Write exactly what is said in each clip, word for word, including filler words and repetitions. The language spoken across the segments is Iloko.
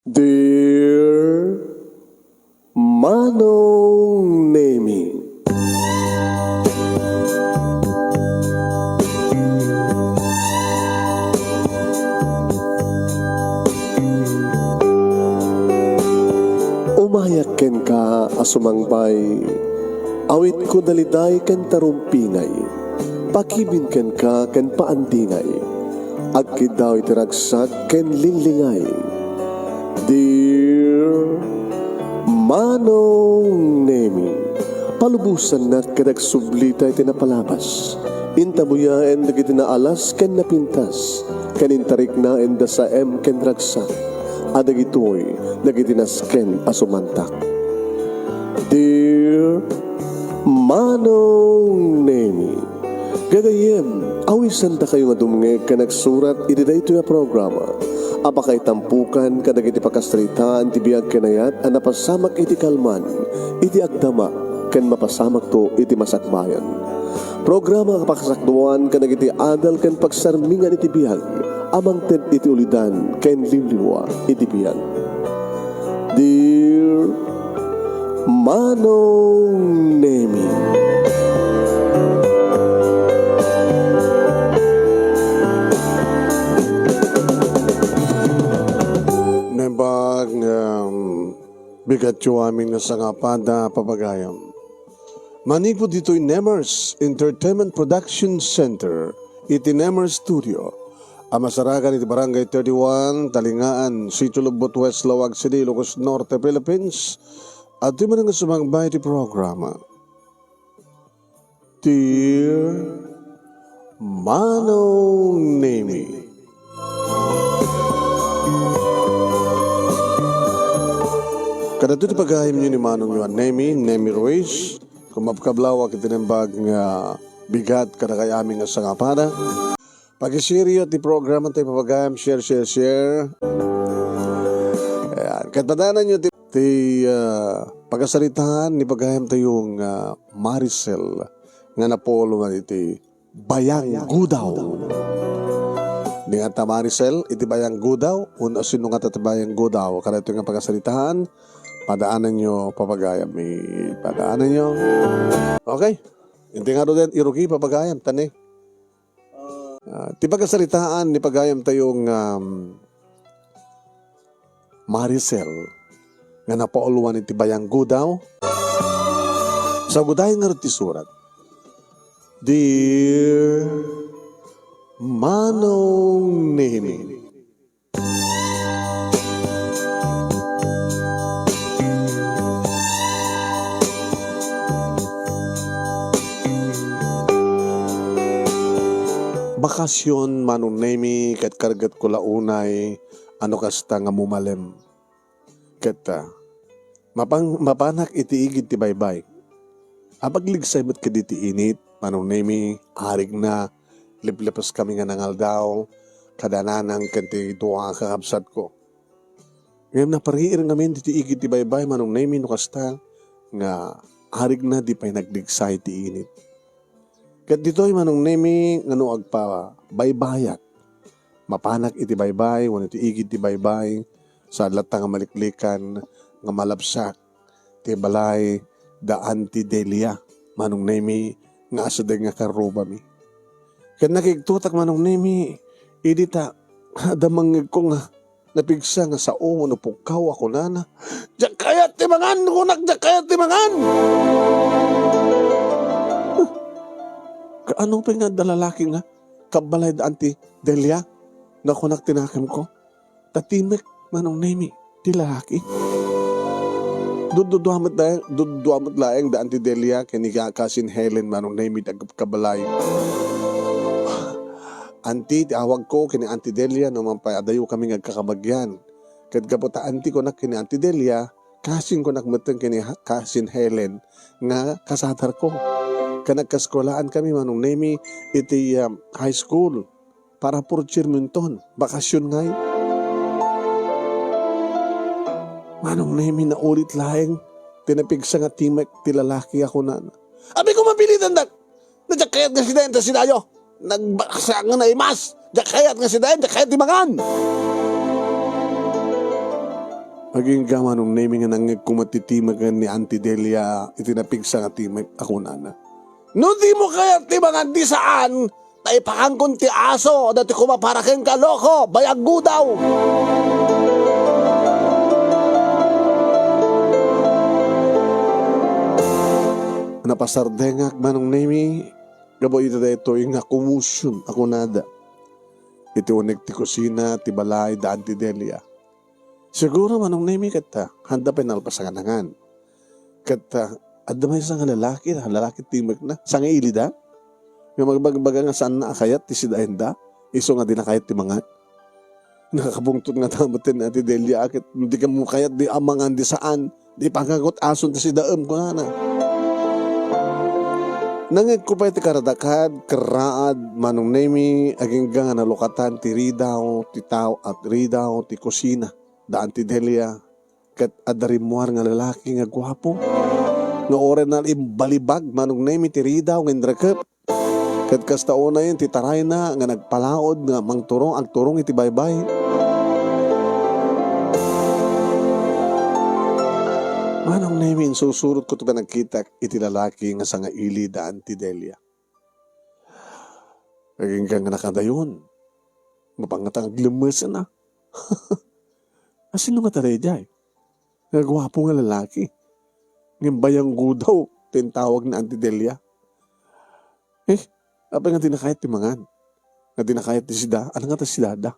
Dear Manong Nemi. Umayak kenka a sumangbay, awitko daliday ken tarumpingay, pakibin kenka ken paandingay, agkiddaw iti ragsak ken linglingay. Dear Manong Nemi, palubosannak ket agsublita iti napalabas. Intabuyaen dagiti naalas ken napintas, ken intariknaen da saem ken ragsak, a dagitoy dagiti nasken a sumantak. Dear Manong Nemi, gagayyem, awisandakayo nga dumngeg ken agsurat iti daytoy a programa a pakaitampokan kadagiti pakasaritaan ti biag ken ayat a napasamak iti kalman, iti agdama, ken mapasamakto iti masakbayan. Programa a pakasakduan kadagiti adal ken pagsarmingan iti biag a mangted iti ulidan ken liwliwa iti biag. Dear Manong Nemi. Naimbag nga, um, bigatyo amin nga sangapada, papagayam. Manipud ditoy Nemers Entertainment Production Center, iti Nemers Studio, a masarakan iti Barangay thirty-one, Talingaan, Sitio Lubbot West, Laoag City, Ilocos Norte, Philippines, adtoy manen nga sumangbay iti programa. Dear Manong Nemi. Kadagitoy ti pagayamyo ni Manongyo a Nemi, Nemi Ruiz, kumabkablawak iti naimbag nga bigat kadagiti amin nga sangapada. Pakishareyo ti programa tayo, papagayam, share, share, share. Ayan. Ket padananyo ti, ti, ah, pakasaritaan ni pagayamtayo nga Maricel nga napulo man iti Bayang Gudaw. Ni nga ta Maricel, iti Bayang Gudaw, wenno sino nga ta ti Bayang Gudaw, kadagitoy nga pakasaritaan, padaananyo, papagayam, eh, padaananyo. Okay. Inti nga ruden, irugi, papagayam, tani. Ah, ti pakasaritaan ni pagayamtayo nga, um, Maricel nga napauluan iti Bayang Gudaw. Sa gudayen ngarud ti surat. Dear Manong Nemi. Bakasion, Manong Nemi, ket kargetko la unay a no kasta nga mumalem. Ket, ah, mapang-, mapanak iti igid ti baybay. Apagligsay met kaditi init, Manong Nemi, arigna, liplepeskamin nga nangaldaw, kada nanang ken ti dua a kakabsatko. Ngem napariir ngamin diti igid ti baybay, Manong Nemi, no kasta nga arigna di pay nagligsay ti init. Ket ditoy, Manong Nemi, nga no agpabaybayak, mapanak iti baybay, wenno iti igid ti baybay, saan latta nga maliklikan nga malabsak ti balay da Auntie Delia, Manong Nemi, nga asideg nga karrubami. Ket nakigtotak, Manong Nemi, idi ta, adda mangngegko nga napigsa nga sao wenno pukkaw a kunana, "Diak kayat ti mangan," kunak, "diak kayat ti mangan." Kaano pay nga adda lalaki nga kabbalay da Auntie Delia? Nga kunak ti nakemko. Ta timek, Manong Nemi, ti lalaki. Dududua met laeng, dududua met laeng da Auntie Delia ken ni Cousin Helen, Manong Nemi, ti agkabbalay. Auntie, ti awagko ken ni Auntie Delia, no man pay adayo kami nga agkakabagian. Ket gapu ta auntie kunak ken ni Auntie Delia, cousin kunak metten ken ni ha-, Cousin Helen nga kasadarko. Ken nagkaeskuelaan kami, Manong Nemi, iti, um, high school. Para fourth year menton, bakasion ngay. Manong Nemi, naulit laeng ti napigsa nga timek ti lalaki a kunana, "Abi ko mapilitandak! Na diak kayat nga sidaen ta sidayo! Nagbaksa nga naimas! Diak kayat nga sidaen, diak kayat ti mangan!" Agingga, Manong Nemi, nga nangngegko met ti timeken ni Auntie Delia iti napigsa nga timek a kunana, "No dimo kayat ti mangan ti saan, ta ipakankon ti aso, dati koma para kenka, loko, bayag gudaw!" Napasardengak, Manong Nemi, gapu iti daytoy nga komosion a kunada iti uneg ti kusina ti balay da Auntie Delia. Siguro, Manong Nemi, ket, ah, haanda pay nalpasan nga nangan. Ket, ah, adda maysa nga lalaki, ah, lalaki ti timekna, sangailida, nga magbagbaga nga saanna a kayat ti sidaenda, isu nga dina kayat ti mangan. Nakakabungtot nga ta met ni Auntie Delia, ket di kamo kayat ti mangan ti saan, di pangagut ason ti sidaem, kunana. Nangngegko pay ti karadakad, kerraad, Manong Nemi, agingga nga nalukatan ti ridaw ti tao, a ridaw ti kusina da Auntie Delia, ket adda rimmuar nga lalaki nga guapo, nga uray na imbalibag, Manong Nemi, ti ridaw nga inrekep, ket kasta unayen ti tarayna nga nagpalaod nga mangturong, agturong iti baybay. Manong Nemi, insursurotko ti panagkitak iti lalaki nga sangaili da Auntie Delia. Agingga nga nakadayon, mapangatang aglemmesen, ah. Asino ngata daydiay? Nga guapo nga lalaki. Ngem bayanggudaw ti intawag ni Auntie Delia. Eh, apay nga dina kayat ti mangan? Nga dina kayat ti sida? Ano nga ta sidada?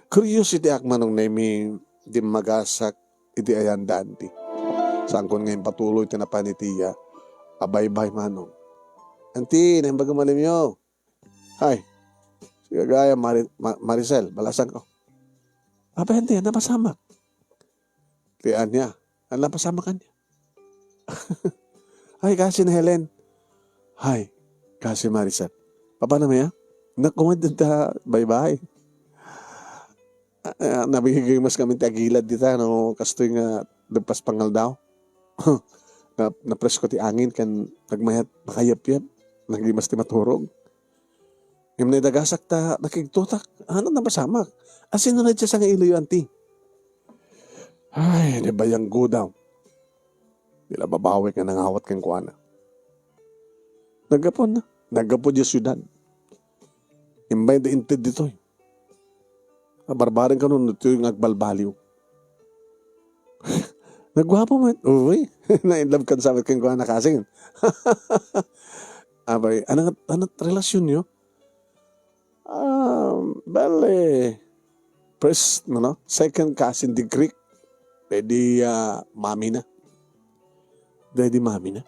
Curiosity ak, Manong Nemi, dimmagasak iti ayan da Auntie. Saankon nga impatuloy ti napan iti iya a baybay, Manong. "Auntie, naimbag a malimyo." "Hay, sigagaya, Mari-, Ma-, Maricel, balasanko." "Apay, Auntie, ania pasamak?" Ti ania, "Ania pasamak ania?" "Ay, kasi ni Helen." "Hay, kasi Maricel. Papanam aya? Nakumad ta baybay." Ah, ah, nagigimas kami ti agilad dita, no, kastoy nga dagpas pangaldaw. Na-, napresko ti angin ken nagmayat makayepyep. Nagimas ti maturog. Ngem naidagasak ta nakigtotak. Ano, napasamak? Asino na daydiay sangailiyo, Auntie? Ay, di bayanggudaw. Di la babawek nga nangawat kenkuana. Naggapuan na. Naggapu diay siudad. Imbay da inted ditoy. Abarbareng kano no ditoy nga agbalbaliw. Nagguapo met. Uy, na-inlove kan sa met kenkuana kasing. Apay, ano, ano relasyonyo? Ah, bale, first, ano, second cousin degree. Daydi, ah, mami na. Daydi mami na.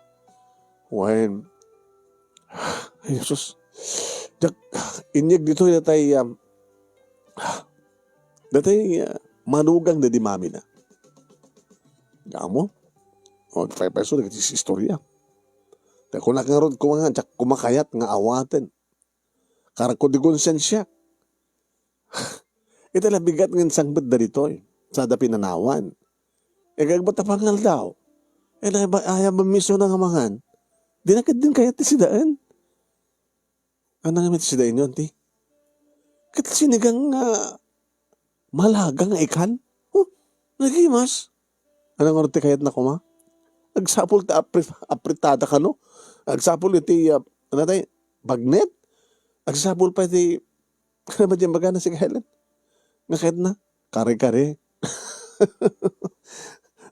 Wen, ay, Jesus. Diak, inyeg ditoy datay, um, datay, ah, manugang daydi mami na. Amo? O, paypayso dagiti istorya. Ta kunak ngarud, kuma nga, diak kumakayat nga awaten. Karakko di konsensia. Ita la bigat nga insangbet dagitoy. Sada pinanawan. Agabagbaga pangaldaw. E, na ba, aya ba miso na nga mangan? Di na ket din kayat ti sidaen. Ano nga met sidaen yon, ti? Ket sinigang nga malaga nga ikan? Huh, nagimas. Ano nga ti kayat na kuma? Agsapul ti apri-, apritada kano? Agsapul iti, ah, ano tayo? Bagnet? Agsapul pa iti, ano ba diyan bagana si Helen? Nga kayat na? Kare-kare.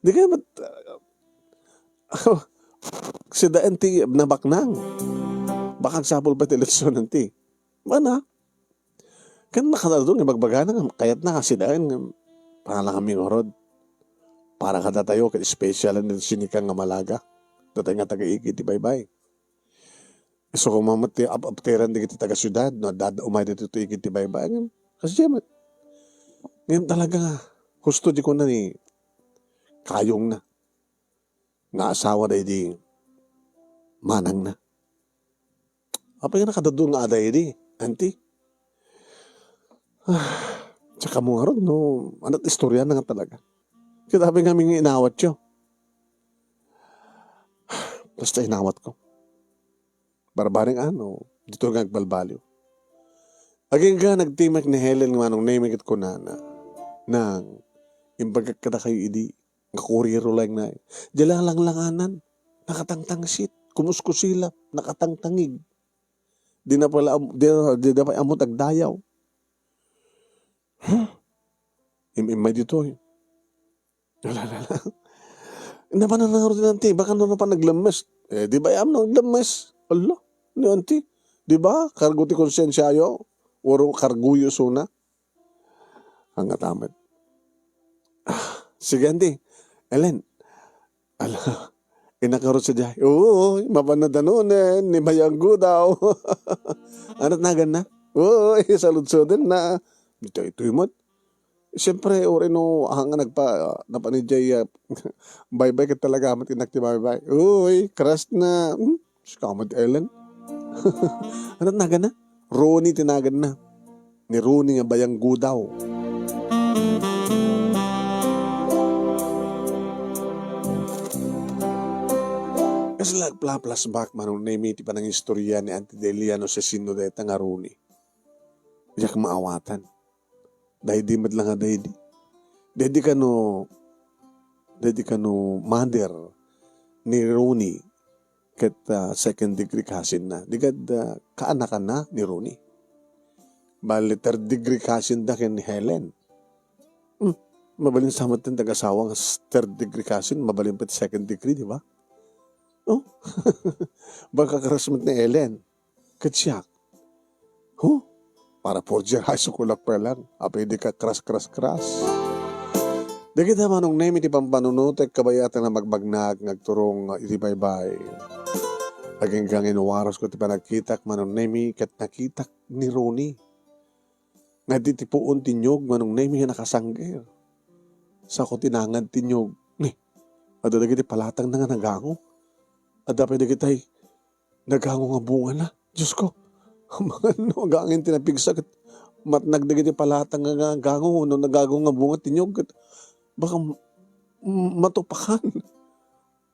Di kaya mat-, sidaen ti nabaknang. Baka agsapul pa ti eleksyonan ti. Mana? Ken nakadado nga ibagbagana nga kayatna nga sidaen nga pangalangan mi ngarud. Para kadatayo, ket special nga sinikang nga malaga. Datay nga taga-igid ti baybay. Isu koma met ti ap-apteran dagiti taga-siudad, no, adda umay ditoy igid ti baybay. Ngem, kasdiay met. Ngem talaga, husto di kuna ni kayongna nga asawa daydi manangna. Apay nga nakadado nga adda idi, Auntie? Ah, tsaka mo ngarud, no, ani't istorya na nga talaga. Ket apay nga mi nga inawatyo? Basta inawatko. Barbareng ano, dito nga agbalbaliw. Agingga nagtimek ni Helen nga Manong Nemi ket kunana, Nang, imbagak kadakayo idi, nga kuriro laeng na, diay langlanganan, nakatangtangsit, kumuskusilap, nakatangtangig. Di na pala am-, di, di na pala ammo ti agdayaw. Huh? Im-, immay ditoy. Ala, ala, ala. Napanan ngarud ni auntie, baka no napan naglemmes. Eh, di ba yam no naglemmes? Ala, ni auntie. Di ba? Kargo ti konsensiayo. Uro kargoyo suna. Ang atamet. Ah, sige, auntie. Ellen. Ala, innak ngarud sadiay. Oo, mapan na danunen, ni Bayanggudaw. Anat naganna? Oo, saludsuden na. Ditoy, itoy met. Siyempre, uray no, ah, nga nagpa-, napan idiay, ah, baybay ket talaga met innak ti baybay. Uy, crush na. Hmm? Sika met, Ellen. Anat naganna? Ronnie ti naganna. Ni Ronnie nga Bayanggudaw. Kasla agpla-flashback, Manong Nemi, ti panangistorya ni Auntie Delia no sisino dayta nga Ronnie. Diak maawatan. Daydi met la nga daydi. Daydi kano, daydi kano mother ni Ronnie ket, ah, second degree cousin na. Di kad, ah, kaanakan na ni Ronnie. Bali, third degree cousin da ken ni Helen. Hmm, mabalin sa met ti nag-asawa nga s-, third degree cousin, mabalin pa ti second degree, di ba? Oh? Baka crush met ni Helen. Ket siak, huh? Para fourth year high school-ak pa lang. Apay di ka crush, crush, crush. Dagita Manong Nemi ti pampanunotek, kabayatan a magbagnag nga agturong iti baybay. Agingga nga inwaras ko ti panagkitak, Manong Nemi, ket nakitak ni Ronnie. Nga di ti puon ti niog, Manong Nemi, nga nakasangir. Sako ti nangad ti niog. Ni, adda dagiti palatangna nga nagango. Adda pay dagitay nagango nga bungana. Diosko, mano agangin ti napigsa ket matnag dagiti palatang nga, nga gango wenno nagango nga bunga ti niog ket baka m-, m-, matupakan.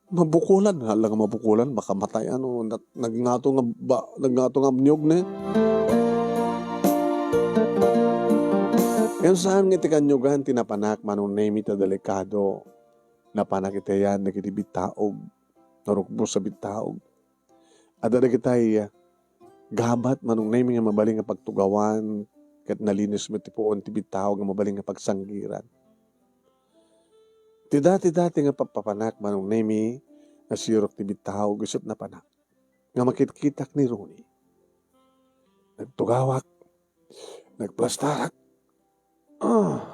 Mabukolan, hala nga mabukolan, makamatay, ano, nag-, nagngato nga ba-, nagngato nga niog ne. Ngem saan nga iti kaniogan ti napanak, Manong Nemi, ta delikado. Napanak iti ayan dagiti bittaog, narukbos a bittaog. Adda dagitay, ah, gabat, Manong Nemi, nga mabalin nga pagtugawan, ket nalinis met ti puon ti bittaog nga mabalin nga pagsanggiran. Ti dati-dati nga pappapanak, Manong Nemi, nasirok ti bittaog isu ti napanak nga makitkitak ni Ronnie. Nagtugawak, nagplastarak, ah,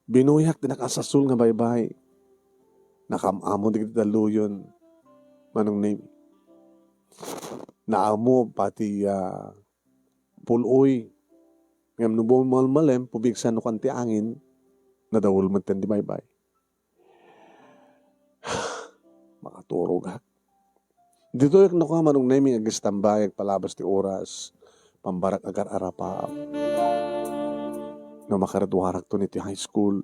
binuyak ti nakasasol nga baybay. Nakaam-amo dagiti talloyon, Manong Nemi. Naammo pati, ah, pul-oy. Ngem no bumalmalem, pumigsa no kan ti angin, nadawul met ti baybay. Makaturogak. Ditoy no ka, Manong Nemi, nga agistambay, agpalabas ti oras, pambarak agar-arapaap. No makagraduarakton iti high school,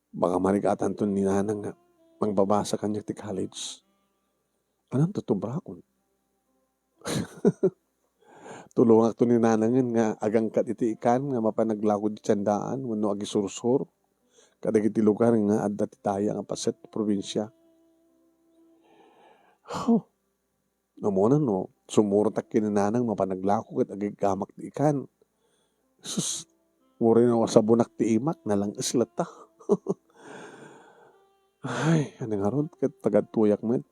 baka marigatanton ni nanang nga mangbabasa kaniak ti college. Anam tutubrakon? Tulongakto ni nanangen nga agangkat iti ikan nga mapan naglako iti tiendaan wenno agisursor kadagiti lugar nga adda ti daya nga paset ti probinsia. Huh. Umuna no, sumurotak ken ni nanang mapan naglako ket agiggamak ti ikan. Sus, uray no sabonak ti imak, nalang-es latta. Ay, ania ngarud ket tagadtoyak met.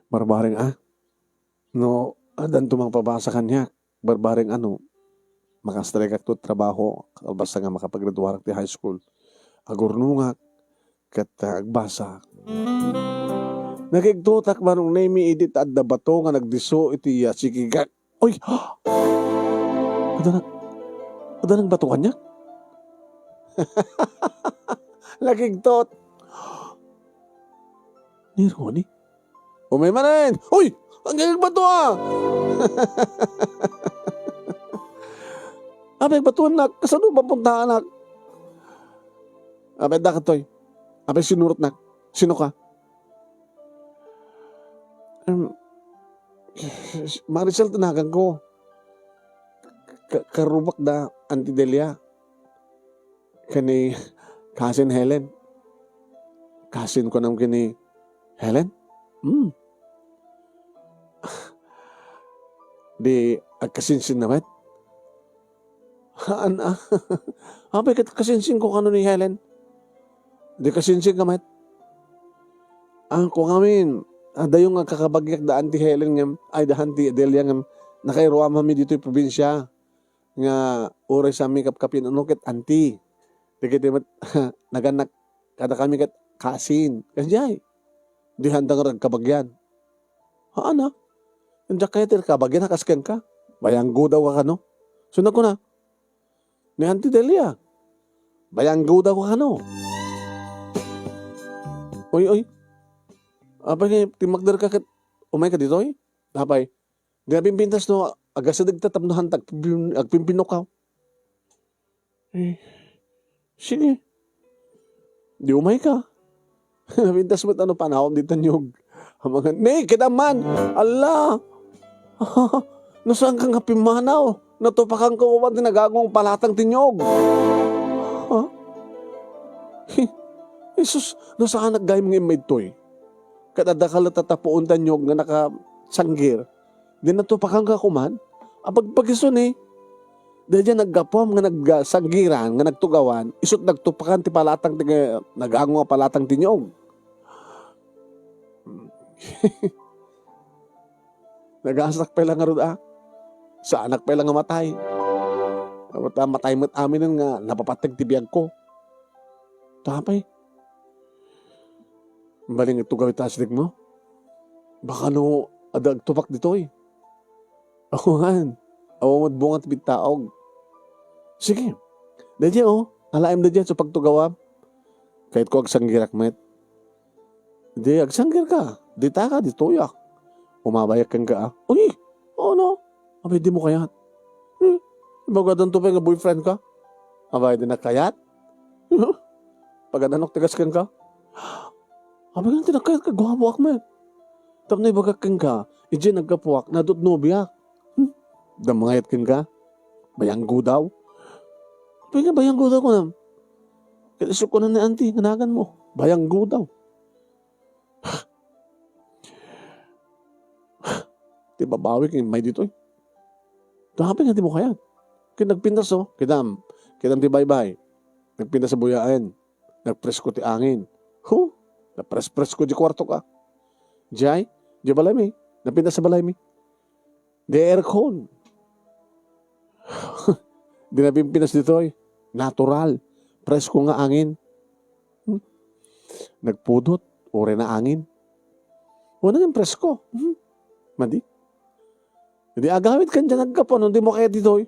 Barbareng a, no addanto mangpabasa kaniak, barbareng a no maka-strike-akto ti trabaho, kalpasan nga makapagraduarak ti high school. Agurnongak ket, ah, agbasa. Nakigtotak, Manong Nemi, idi ta adda bato nga nagdisso iti, ah, sikigak. Oy! Adda nag-, adda nagbato kaniak? Nakigtot. Ni Ronnie? Umay manen! Uy! Ang gagbato, ah! Apay, batuannak, kasano mapuntaanak? Apay, dakatoy. Apay, sinurotnak. Sino ka? Em, Maricel ti naganko. Ka-, karubak da, Auntie Delia. ken ni Cousin Helen. Cousin ko nam ken ni Helen? Hmm. Di agkasinsin na met? Haan, ah. Apay ket kasinsin ko kano ni Helen? Di kasinsin ka met? Ah, ko ngamin, ah, dayo nga kakabagiak da Auntie Helen ngem, ay, da Auntie Delia ngem, nakairuam kami ditoy probinsia nga uray sa mi kapkapin ano ket auntie. Dagiti met, nagannak kada kami ket cousin. Kasdiay. Di handa nga agkabagian. Haan, ah. Diak kayat ti kabagian a kas kenka. Bayanggudaw ka kano. So, nagkuna, ni Auntie Delia, bayanggudaw ka kano. Oy, oy. Apay nga, timmakder ka ket umay ka ditoy? Apay, di napimpintas no, agasadeg ta tapno hanta agpin-, agpinpinukaw. Eh, sige. Di umay ka. Napintas met ano panawam di tanyog. Amangan, "Ne, kita man! Ala! No saan ka nga pimmanaw? Natupakan ko man ti nagagong palatang ti nyog." Ha? Jesus, no saan naggaym nga immaydtoy? Ket adda ka la tatapuon tanyog nga nakasanggir. Di natupakan ka kuman? Apagpagiso ni. Daydiay naggapuam nga nagsanggiran, nga nagtugawan, isut' nagtupakan ti palatang ti, nagagong a palatang ti nyog. Nagasak pay la ngarud, ah. Saanak pay la nga matay. Awan ta matay met aminen nga napapateg ti biagko. Tapay. Bali nga tugaw ita asidegmo. Baka no adda agtupak ditoy. Awan. Awan met bunga ti bittaog. Sige. Daydiay, oh. Alaem daydiay, so pagtugawam. Kayatko agsanggirak met. Di agsanggirka. Ditaka, ditoyak. Umabayak kenka, ah. Uy! Ano? Abay, dimo kayat. Hmm? Ibaga danto pay nga boyfriend ka? Abay, di nakayat? Pagadanok ti kas kenka? Abay, nga ti nakayat ka, guapoak met. Tapno ibagak kenka, idiay naggapuak, nadut nobiak. Hmm? Adda mangayat kenka? Bayanggudaw? Apay nga bayanggudaw kunam? Ket isu kunan ni auntie nga naganmo, bayanggudaw. Ti babawi ket immay ditoy. Tapay nga dimo kayat. Ket nagpintas, oh. Kitam, kitam ti baybay. Nagpintas a buyaen. Nagpresko ti angin. Huh? Naprespresko di kuartoka. Diay? Di balaymi. Napintas a balaymi. Di aircon. Di napimpinas ditoy. Natural. Presko nga angin. Hmm? Nagpudot. Uray na angin. O, naging presko. Hmm? Madi. Di agawid kan diay naggapu, no, dimo kayat ditoy.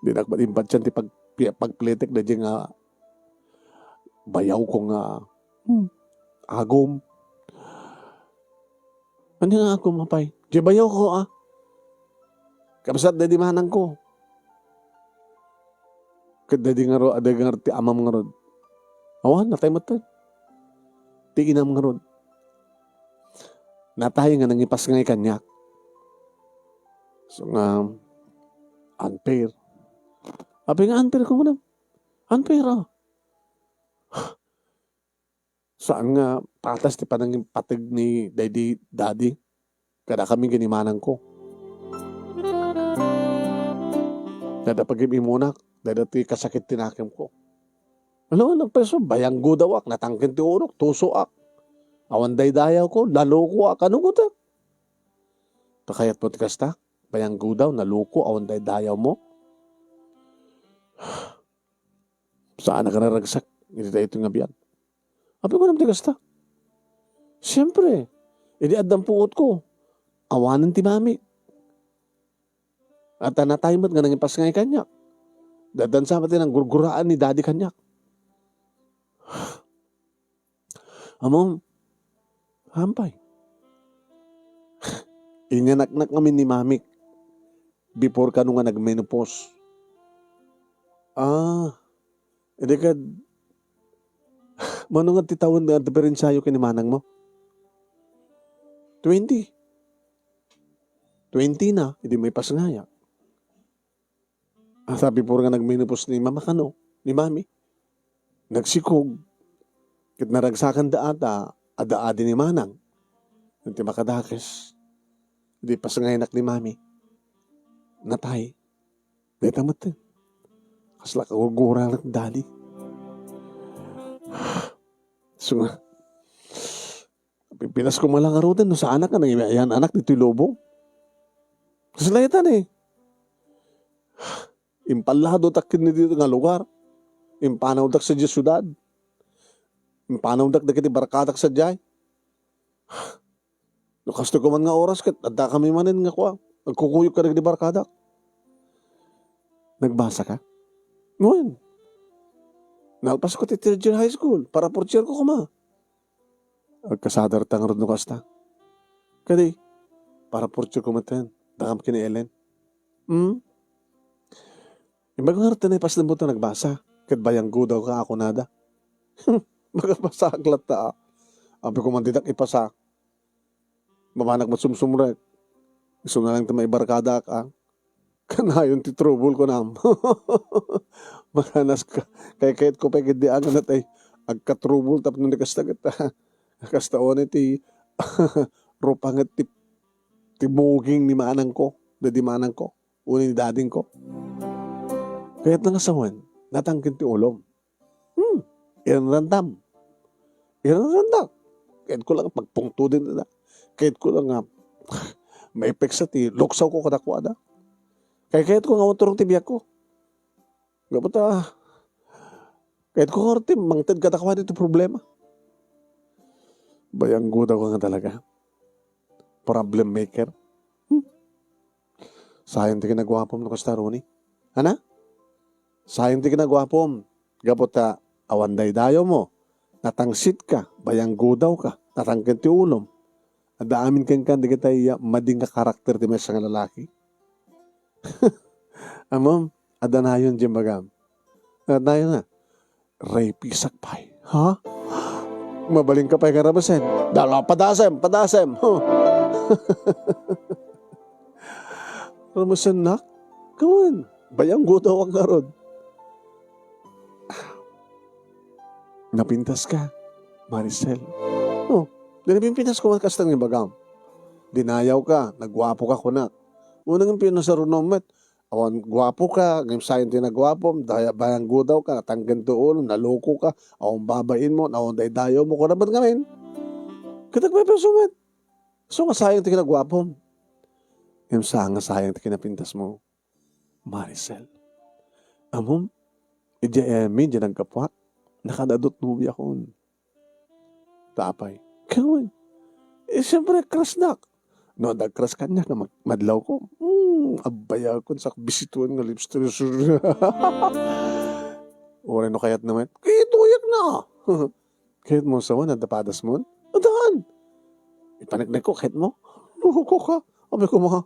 Di nak madimbatian ti pag-, pagplitek daydiay nga bayaw ko nga, hmm, agom. Ania nga agom, apay? Diay bayaw ko, ah. Kabsat daydi manang ko. Ket daydi ngarud, adda ngarud ti amam ngarud. Awan, natay met. Ti inam ngarud. Natay nga nangipasngay kaniak. So nga, unfair. Apay nga unfair ko, madam? Unfair, ah. Saan nga patas ti panangipateg ni daydi daddy kadakami ken ni manangko. Dayta pagim-imunak, dayta ti kasakit ti nakemko. Ano, nagpreso, bayanggudawak, natangken ti urok, tusoak. Awan daydayawko, nalokoak, ano gutek? Ta kayatmo ti kasta? Bayanggudaw, naloko, awan daydayawmo? Saan a kararagsak iti daytoy nga biag. Apay kunam ti kasta? Siempre, idi addan puotko, awanen ti mami. At natay met nga nangipasngay kaniak. Daddan sa met ti nanggurguraan ni daddy kaniak. Ammom, hampay. Inyanaknak ngamin ni mamik before kano nga nagmenopause. Ah, idi kad, mano nga ti tawen nga diferensiayo ken ni manangmo? Twenty. Twenty na, idi maipasngayak. Sa before nga nagmenopause ni mama kano, ni mami, nagsikog. Ket naragsakanda ata, adda adi ni manang. Iti makadakes, di pas nga anak ni mami. Natay. Dayta met. Kasla kagurguranak dali. So nga, pipintas ko man lang ngaruden no saanak nga nangibayan anak ditoy lubong. Kasla ita ni. Impalado tak ken dito nga lugar. Impanawdak sa diay siudad. Impanawdak dagiti barkadak sa diay. No kastoy ko man nga oras ket adda kami manen nga kua. Agkukuyog kadagiti barkadak. Nagbasa ka? Wen. Nalpas ko ti third year high school. Para fourth year ko kuma. Agkasadarta ngarud no kasta. Kadi, para fourth year ko met ken. Dakam ken ni Ellen. Hmm? Imbag nga ruten, ipasdem mo ta nagbasa. Ket bayanggudaw ka, ako nada. Magabasaak latta, ah. Ampi ko man didak ipasa. Mabanak met sumsumrek. Isu na lang ti maibarkadak, ah. Kanayon ti trouble ko nam. Makanas ka. Kay kayat ko pay ket di anganat ay agka-trouble tapno ni kasta ket, ah. Kasta oni ti rupanget ti, ti buging ni manang ko. Dadi manang ko. Uni ni dading ko. Kayat na nga sawen, natangken ti ulom. Hmm, iranrandam. Iranranda. Kayat ko lang pagpungtuden na. Kayat ko lang nga maipeksa ti luksaw ko kadakuada. Kay kayat ko nga awan turong ti biag ko. Gapu ta, kayat ko nga ti mangted kadakuada ti problema. Bayanggudaw ka nga talaga. Problem maker. Hmm. Sayang ti kinaguapom no kasta, Ronnie. Ana? Sayang ti kinaguapom. Gapu ta awan daydayawmo. Natangsit ka, bayanggudaw ka, natangken ti ulom. Adda amin kenka dagiti, ah, madi nga karakter ti maysa nga lalaki. Ammom, adda nayon diay bagam. Adda nayon na. Rapisak pay. Ha? Mabalinka pay nga ramesen. Dala, padasem, padasem. Huh. Ramesennak? Kawan, bayanggudaw ngarud. Napintas ka, Maricel. Oh, di napintas ko man kasta nga ibagam. Dinayaw ka, nagguapo ka kunak. Unang pinasarunong met, awan guapo ka, ngem sayon ti naguapom, daya-, bayanggudaw ka, natangken ti ulom, naloko ka, awan babainmo, awan daydayawmo, kuna met ngamin. Ket agpaypayso met. So nga sayang ti kinaguapom. Ngem saan nga sayang ti kinapintasmo, Maricel. Ammom, idiay amin, idiay naggapuak, nakadadot nobiakon. Ta apay? Kawan. Eh, siyempre, crush dak. No, adda crush kaniak nga mag-, madlaw ko. Hmm, abayakon sa bisituan nga lipstick. Uray no kayat naman. Kituyak na. Kayat mo sawan, adda padas mo? Adaan. Ipaniknek ko, kayat mo? Loko ka. Abi ko, mga,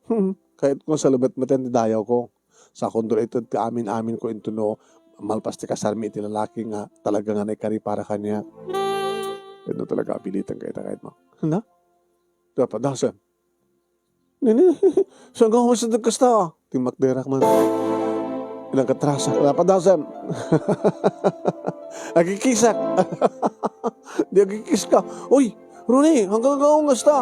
Hmm, kayat ko sa lubet met ti dayaw ko. Sa kondol ito ti amin-amin ko intuno, malpas ti kasarmi iti lalaki nga talaga nga naikari para kaniak. Ket no talaga apilitan ka ita kayat mo. Hala? Dapat dasem. Nini, saan ka umalis ng kasta? Timakderak man. Ilang katrasak, dapat dasem. Agikisak. Di agikis ka. Uy, Runi, hanggang ka umasta.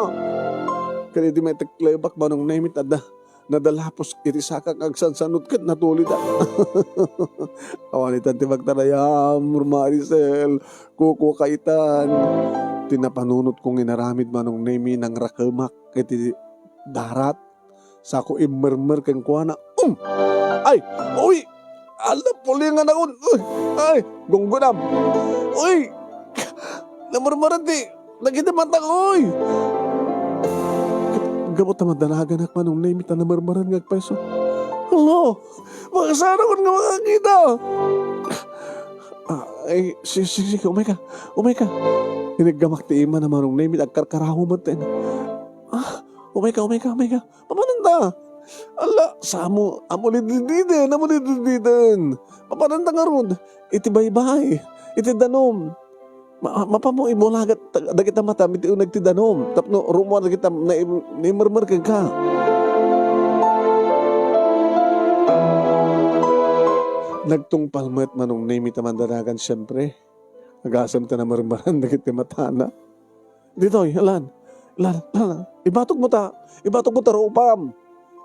Kadi di may teklebak manong nemit adda. Nadalapos iti sakak agsansanot ket natulidak. Awan itan ti pagtarayam, Maricel. Kuko kaitan. Ti napanunot kong inaramid manong nemi nang rakemak iti darat. Sako immermer kenkuana. Um! Ay! Uy! Ala, pulingan akon. Uy! Ay! Gunggunam! Uy! Namarmaran ti dagiti matak, uy! Gapu ta madanaganak manong nemi ta namarmaran nga agpayso. Hello! Makasarang nga makakita! Ah, ay, si-, si-, sige, umay ka. Umay ka. Iniggamak ti ima na manong nemi, agkarkaraho met. Ah, umay ka, umay ka, umay ka. Papananta? Ala, samo, amo lidididen, amo lidididen. Papananta ngarud, iti baybay, iti danum. Ma-, mapamo ibulagat dagita matam iti uneg ti danum. Tapno rumo dagita na-, naimermer kenka. Nagtungpal met Manong Nemi ta mandanagan, siempre. Agasem ta namarmaran dagiti matana. Ditoy, alan. Alan, alan. Ibatog mo ta. Ibatog mo ta, ruupam.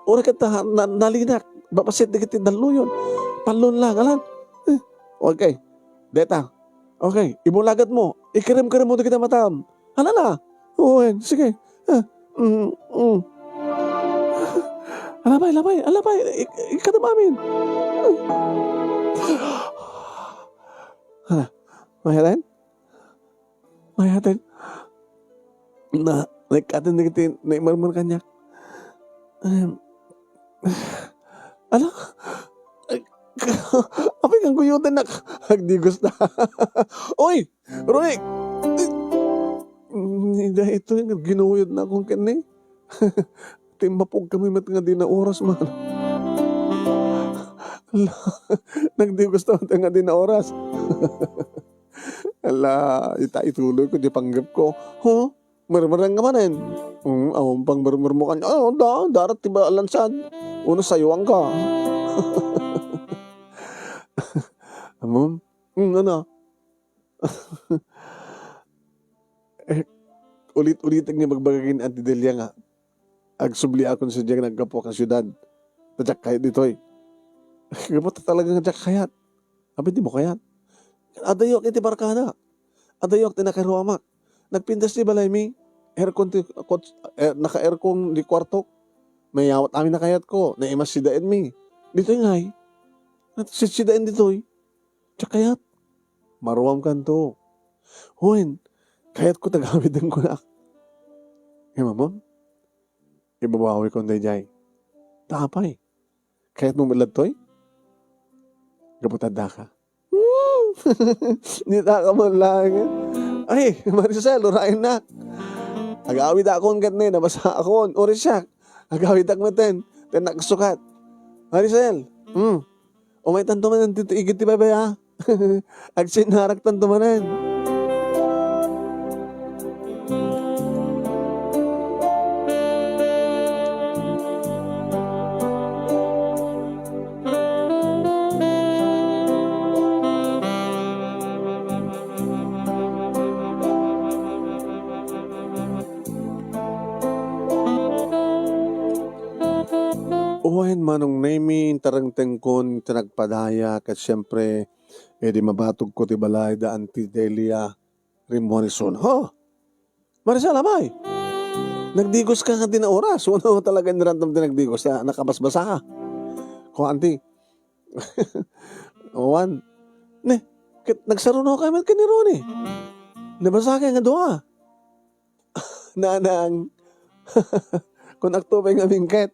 Uray ket ta, na-, nalinak. Babasit dagiti dalluyon. Pallon lang, alan. Eh, okay. Deta. Okay. Ibulagat mo. Ikirim-kirim mo dagiti matam. Hala na. Wen, sige. Ah, mm, mm. Alabay, alabay, alabay. Ik-, ikadam amin. Hala. Mayaten? Mayaten? Na, naikkaten dagiti naimarmar kaniak. Em, ala? Apay, kangguyotennak. Agdigos na. Oy! Roy! Ni daytoy nga ginuyod na akon ken ni. Timmapog kami met nga di na oras man. Ala, nagdigos ta met nga di na oras. Ala, ita ituloy ko di panggep ko. Huh? Mermereng ka manen? Hmm, awan pang mermer mo kanya. Oh, da, darat ti ba-, lansad. Uno sayuan ka. Amom? Hmm, ano? Eh, ulit-ulitek nga ibagbaga ken Auntie Delia nga agsubliakon sadiay nga aggapu a siudad. Ta diak kayat ditoy. Gapu ta talaga nga diak kayat. Apay, dimo kayat? Adayok iti barkada. Adayok ti nakaruamak. Nagpintas ti balaymi. Aircon ti kot-, eh, naka-aircon ti kuartok. Mayawat amin a kayatko. Naimas sidaenmi. Ditoy ngay. Sitsidaen ditoy. Diak kayat. Maruamkanto. Wen, kayatko ta gawiden kunak. Ngem ammom, ibabawikon daydiay. Ta apay? Kayatmo met ladtoy? Gapu ta addaka. Hmm. Ditaka man laeng. Ay, Maricel, urayennak. Agawidakon ket ni, nabasaakon. Uri siak. Agawidak metten. Tennak sukat. Maricel. Hmm. Umaytanto manen ti igid ti baybay, a. Agsinnaraktanto manen. Wen, Manong Nemi, intarengtengkon ti nagpadaya, ket siempre, idi mabatogko ti balay da Auntie Delia, rimmuar isuna. Ho! Maricel, apay! Nagdigos ka nga di na oras. Uno talaga inramdam ti nagdigos, ta nakabasbasa ka. Ko, Auntie. Awan. Ne, ket nagsaruno ka met ken ni Ronnie. Nabasa ka nga dua. Nanang, kun agtubay ngamin ket,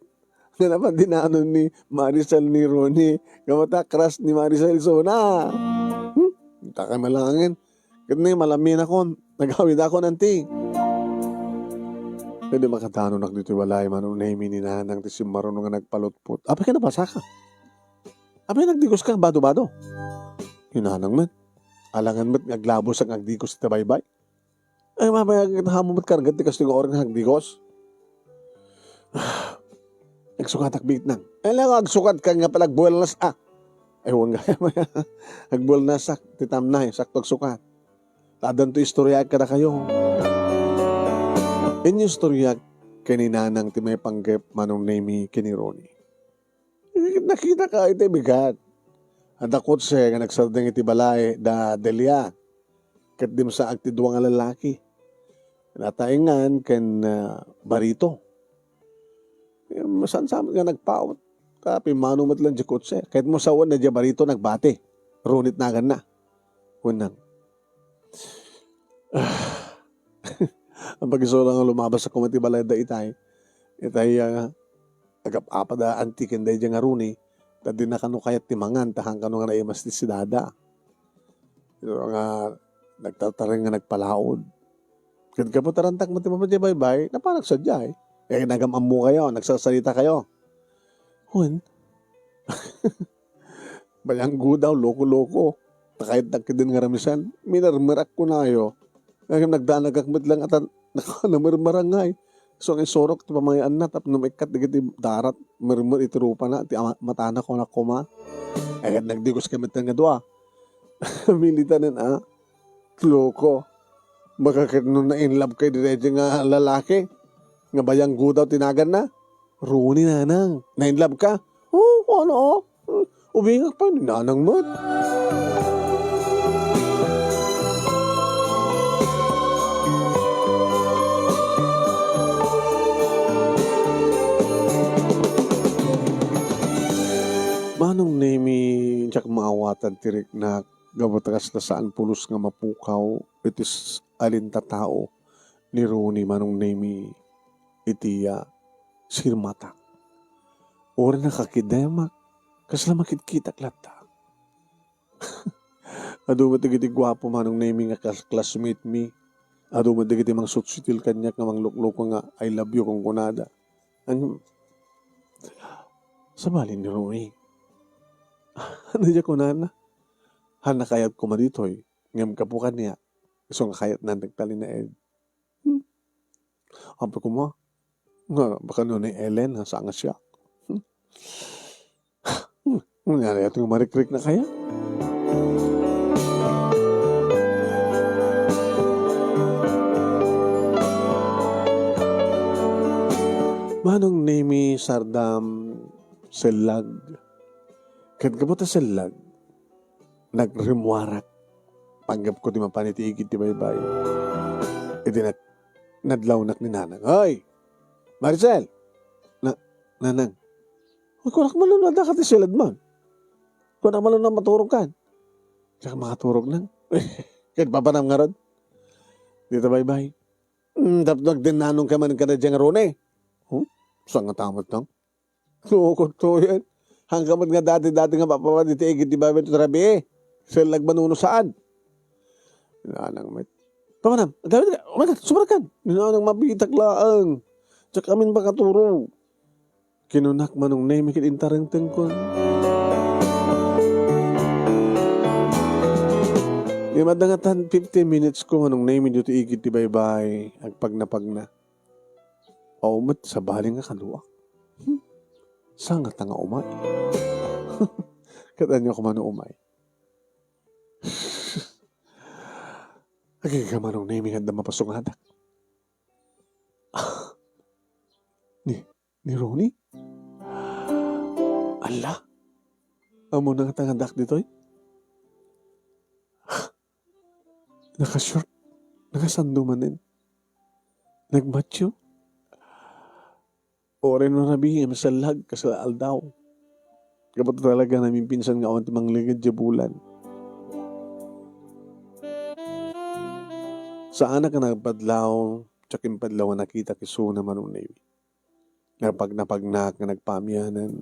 nga napan dinanon ni Maricel ni Ronnie, nga mata crush ni Maricel isuna. Hmm? Takay malangin. Ket ni, malaminakon. Nagawidakon, Auntie. Ket di makadanonak ditoy balay, Manong Nemi, ni Nanang ti simmaruno nga nagpalutpot. Apay ket nabasa ka? Apay nagdigos ka, bado-bado? Ni Nanang met. Alangan met nga aglabosak nga agdigos iti baybay. Ay, mamaya, kita mo met kargat ti kastoy nga oras nga agdigos. Agsukatak bitnang. Ay, lang, agsukat ka nga pala, agbuelnas, ah. Ay, huwag nga, agbuelnasak, ti tamnay, sakto agsukat. Tadanto istoryaak kadakayo. Inyo istoryaak ken ni Nanang ti maipanggep Manong Nemi ken ni Ronnie. Nakita ka iti bigat. Adda kotse nga nagsardeng iti balay da Delia. Ket dimsaag ti dua nga lalaki. Nataengan ken, ah, barito. Em, saan sa nga nagpaut. Ta pimmano met lang di kotse. Ket mo sawen na di barito nagbati. Runit naganna. Kunang. Ang pagisura nga lumabas ako met ti balay da itay. Itay, ah, agap-apa da Auntie ken daydiay nga Ronnie, ta dina kano kayat ti mangan, ta haan kano nga naimas ti sidada. Ito nga nagtartareng nga nagpalaod. Ket gapu ta rantak met ti mapadiay baybay, napanak sadiay. Eh, nagam-ammokayo, nagsarsarita kayo. Wen, Bayanggo daw, loko-loko. Ta kayatdak ketdin nga ramisan, minermerak kunayo. Ngem nagdanagak met lang atan, naka-, namermerangay. So, nga isurok ti pamay-anna tapno maikkat dagiti darat, mermer iti rupana, ti ama-, matana, kuna koma. Ay, ket nagdigos kami nga dua. Militanen a, loko. Baka ket no na-in love kay daytoy nga lalaki, nga Bayanggudaw ti naganna. Roni, nanang, na-in love ka? Oo, ano, oh. Ubingak pa ni nanang met. Manong Nemi, diak maawatan ti riknak, gapu ta kasla saan pulos nga mapukaw iti s-, alinta tao ni Roni, Manong Nemi, iti, ah, sirmatak. Uray nakakidemak, kasla makitkitak latta. Adu met dagiti guapo, Manong Nemi, nga kas-, classmate mi. Adu met dagiti mangsutsutil kaniak nga manglukloko nga "I love you" kunkunada. Ngem, sabali ni Roni. Ania kunana? Haan, nakayat koma ditoy, ngem gapu kaniak, isu nga kayatna nagtalinaed. Hmm. Apay koma, nga baka no ni Ellen, nga saan nga siak. Hmm. Hmm. Ania, ania ti marikriknak aya? Manong Nemi, sardam, sellag. Ket gapu ta sellag, nagrimmuarak. Panggepko ti mapan iti igid ti baybay. Iti nag-, nadlawnak ni Nanang. "Hoy! Maricel!" "Na-, Nanang." "Hoy, kunak man no, addaka ti selad man. Kunak man no, maturogkan." "Diak makaturog, Nang." "Ket papanam ngarud dita baybay?" "Hmm, tapno agdennanonka man kadagidiay nga Roni." "Huh? Saan nga ta met, Nang?" Loko to yan. Haanka met nga dati-dati nga mapapan iti igid ti baybay iti rabii. Sellag man no saan. Nanang met. "Papanam, agawidka, umayka, sumrekka." Nanang, "Mabitak laeng. Diak amin makaturog." Kinunak, Manong Nemi, ket intarengtengkon. Ngem adda nga tan fifteen minutes ko, Manong Nemi, ditoy igid ti baybay, agpagnapagna. Aw met, sabali nga kaduak. Hmm. Saan nga ta nga umay? Ket ania koma no umay? Agingga, Manong Nemi, nga adda mapasungadak. Ni, ni Roni? Alla, ammona nga ta nga addaak ditoy? Naka-short, nakasando manen. Nagmatcho. Uray no rabii, ngem sellag, kasla aldaw. Gapu ta talaga, naminpinsan nga awan ti mangleged idiay bulan. Saanak a nagpadlaw, diak impadlaw a nakitak isuna, Manong Nemi. Napagnapagnak nga nagpaamianan.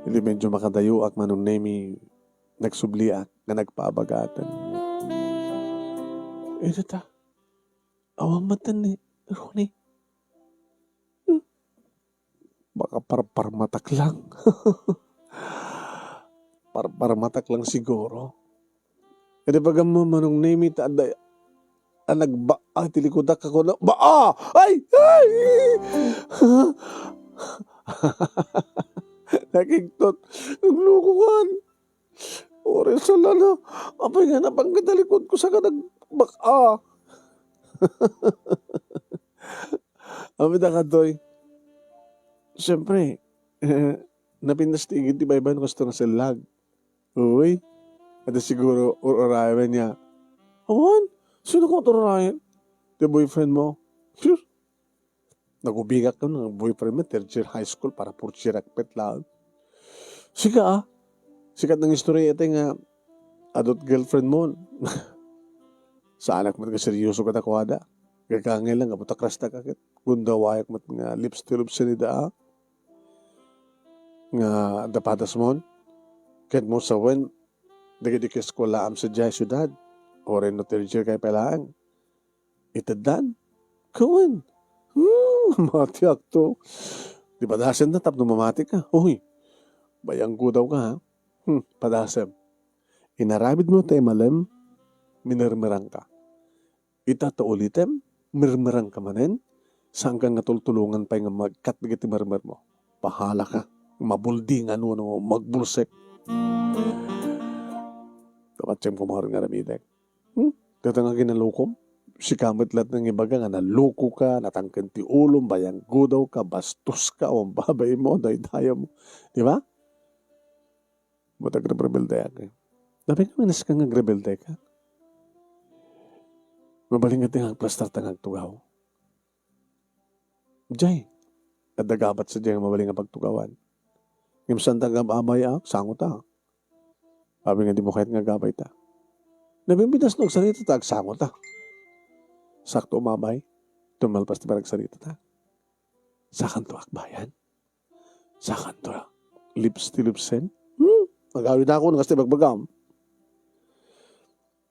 Idi medyo makadayoak, Manong Nemi, nagsubliak nga nagpaabagatan. Ita ta, awan met ni Roni. Hmm. Baka parparmatak lang. Parparmatak lang siguro. Idi pag-ammo, Manong Nemi, ta adda a nagbaa ti likudak, a kuna, "Baa! Ay! Ay!" Nakiktot. Naglukokan. Uray sala na. Apay nga napan ka ta likudko, saka nagbaa. Amin a kadtoy. Siyempre, eh, napintas ti igid ti baybay no kastoy nga sellag. Uy, adda siguro ur-urayen niya. Awan, sino ko ur-urayen? Ti boyfriend mo? Phew! Nagubingak no nga boyfriend mo, third year high school, para fourth year akpet laeng. Sika, ah. Sikat nga istorya iti nga adut girlfriend mo. Saanak met nga seryoso kadakuada. Gagangay lang, gapu ta crush ta ka ket. Gundawayak met nga lips to lips ni da, ah. Nga adda padas mon. Ket mo sawen, dagiti eskuelaam sadiay siudad. Uray no third year kay pay laeng. Iteddan. Kawen. Hmm, matiakto. Di padasem na tapno mamati ka. Uy, Bayanggudaw ka, ha? Hmm, padasem. Inaramid mo ta imalem, minermerang ka. Ita ta ulitem, Mermerangka manen, saanka nga tultulongan pay nga magkat dagiti mermermo. Bahalaka, mabuldingan wenno magbulsek. Kapatiem ko nga aramidek. Hmm? Dayta nga aginalukom? Sika met laeng nga ibaga nga nalukoka, natangken ti ulom, bayanggudawka, bastoska, awan babaymo, daydayawmo. Di ba? Ba't agrebrebeldeak? Napay nga minaskan nga agrebeldeka? Mabalin nga ti nga agplastarta nga agtugaw. Jay, adda gabat sadiay nga mabalin nga pagtugawan. Ngem saanta nga abay, ah, sangotak. Amin nga dimo kayat nga agabay ta. Nabimbitas no agsarita ta, agsango ta. Sakto umabay, tumalpas ti panagsarita ta. Sakanto akbayan? Sakanto lips ti lipsen? Hmm? Agawid ako, no kasta ibagbagam.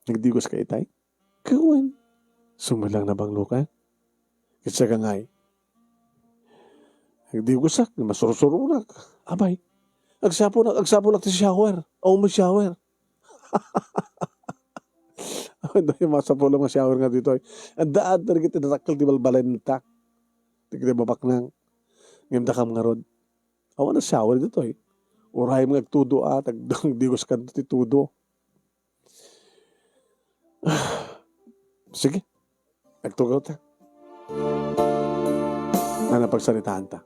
Nagdigos ka itay? Kawen. Sumilang na banglo ka? Kitsa ka ngay. Nagdigosak, masursurunak. Abay. Agsapulak, agsapulak ti shower. O, may shower. Adda yung masapul nga shower nga ditoy. Adda, adda, kita dakkel ti balbalenta. Ti kita babaknang. Ngem dakam ngarud. Awan a shower ditoy. Uray nga agtudo, ah, tag-, digos kanto ti tudo. Sige. Agtugaw ta. Ano pagsaritaan ta?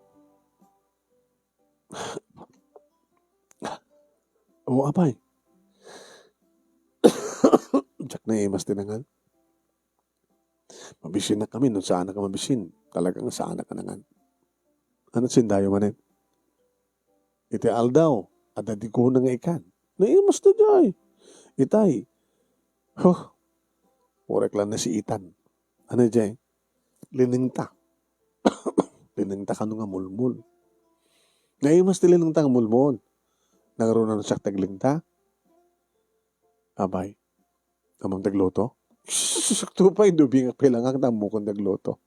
O, apay. Diak naimas ti nangan. Mabisin na kami, no saanak a mabisin. Talaga nga saanak a nangan. Ano sindayo manen? Iti aldaw, adda di kuna nga ikan. Naimas ta jay. Itay. Huh. Purek lang na si Itan. Ano jay? Linengta. Linengta kano nga mulmol. Naimas ti linengta nga mulmol. Nangruna no siak taglengta? Abay. Ammom ti agluto? Sakto pay, dubingak pay langak, ammokon ti agluto.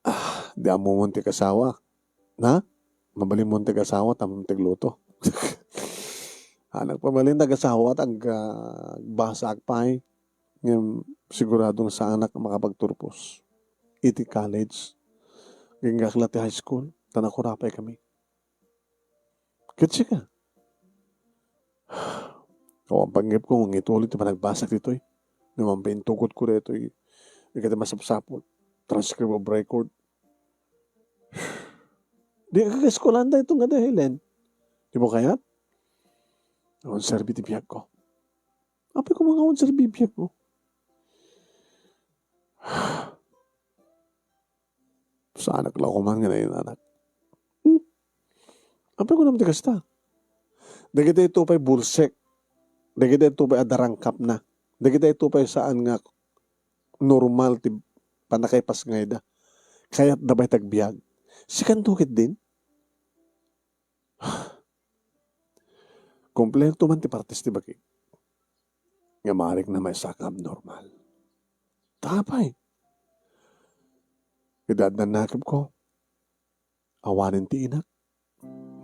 Ah, di ammomon ti kasawa. Na? Mabalinmon ti kasawa, ammom ti agluto. Anak, mabalin ti kasawa, tag-, ah, agbasaak pay. Ngem, siguradong saanak makapagturpos. Iti college, agingga la ti high school, ta nakura pay kami. Ket sika? Awan panggepko nga ituloy ti panagbasak ditoy. Ngem ampaintukotko daytoy. Dagiti masapsapul. Transcript of record. Di ka kaeskuelaan daytoy nga di, Helen. Dimo kayat? Awan serbi ti biagko. Apay, koma nga awan serbi ti biagmo? Saanak la koma nga nainanak. Hmm? Apay, kunam ti kasta? Dagiti ito pay bulsek. Dagiti ito pay adarangkapna. Dagiti ito pay saan nga normal ti pannakaipasngayda. Kayatda pay ti agbiag. Sikanto ketdin? Kompleto man ti partes ti bagi. Nga maaring na maysa nga abnormal. Apay. Iti adda nakemko, awanen ti inak.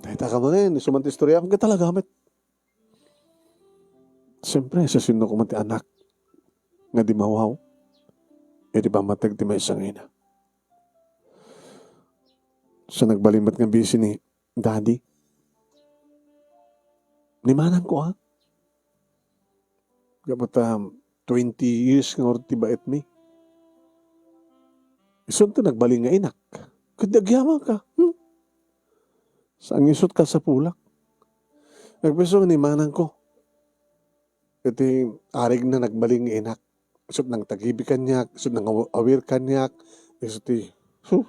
Dayta ka manen, isu man ti istorya, ket talaga met. Siyempre, siasino koma ti anak nga di mawaw iti pammateg ti maysa nga ina? Sa nagbalin met nga bisi ni Daddy, ni manangko, ah. Gapu ta twenty years nga ngarud ti baetmi. Isunto nagbalin nga inak. Ket agyamanka. Hmm? Sangisut kasapulak. Nagpayso nga ni manangko. Iti arigna nagbalin nga inak. Isut nangtagibi kaniak, isut nangaw-, awir kaniak, isut ti, huh.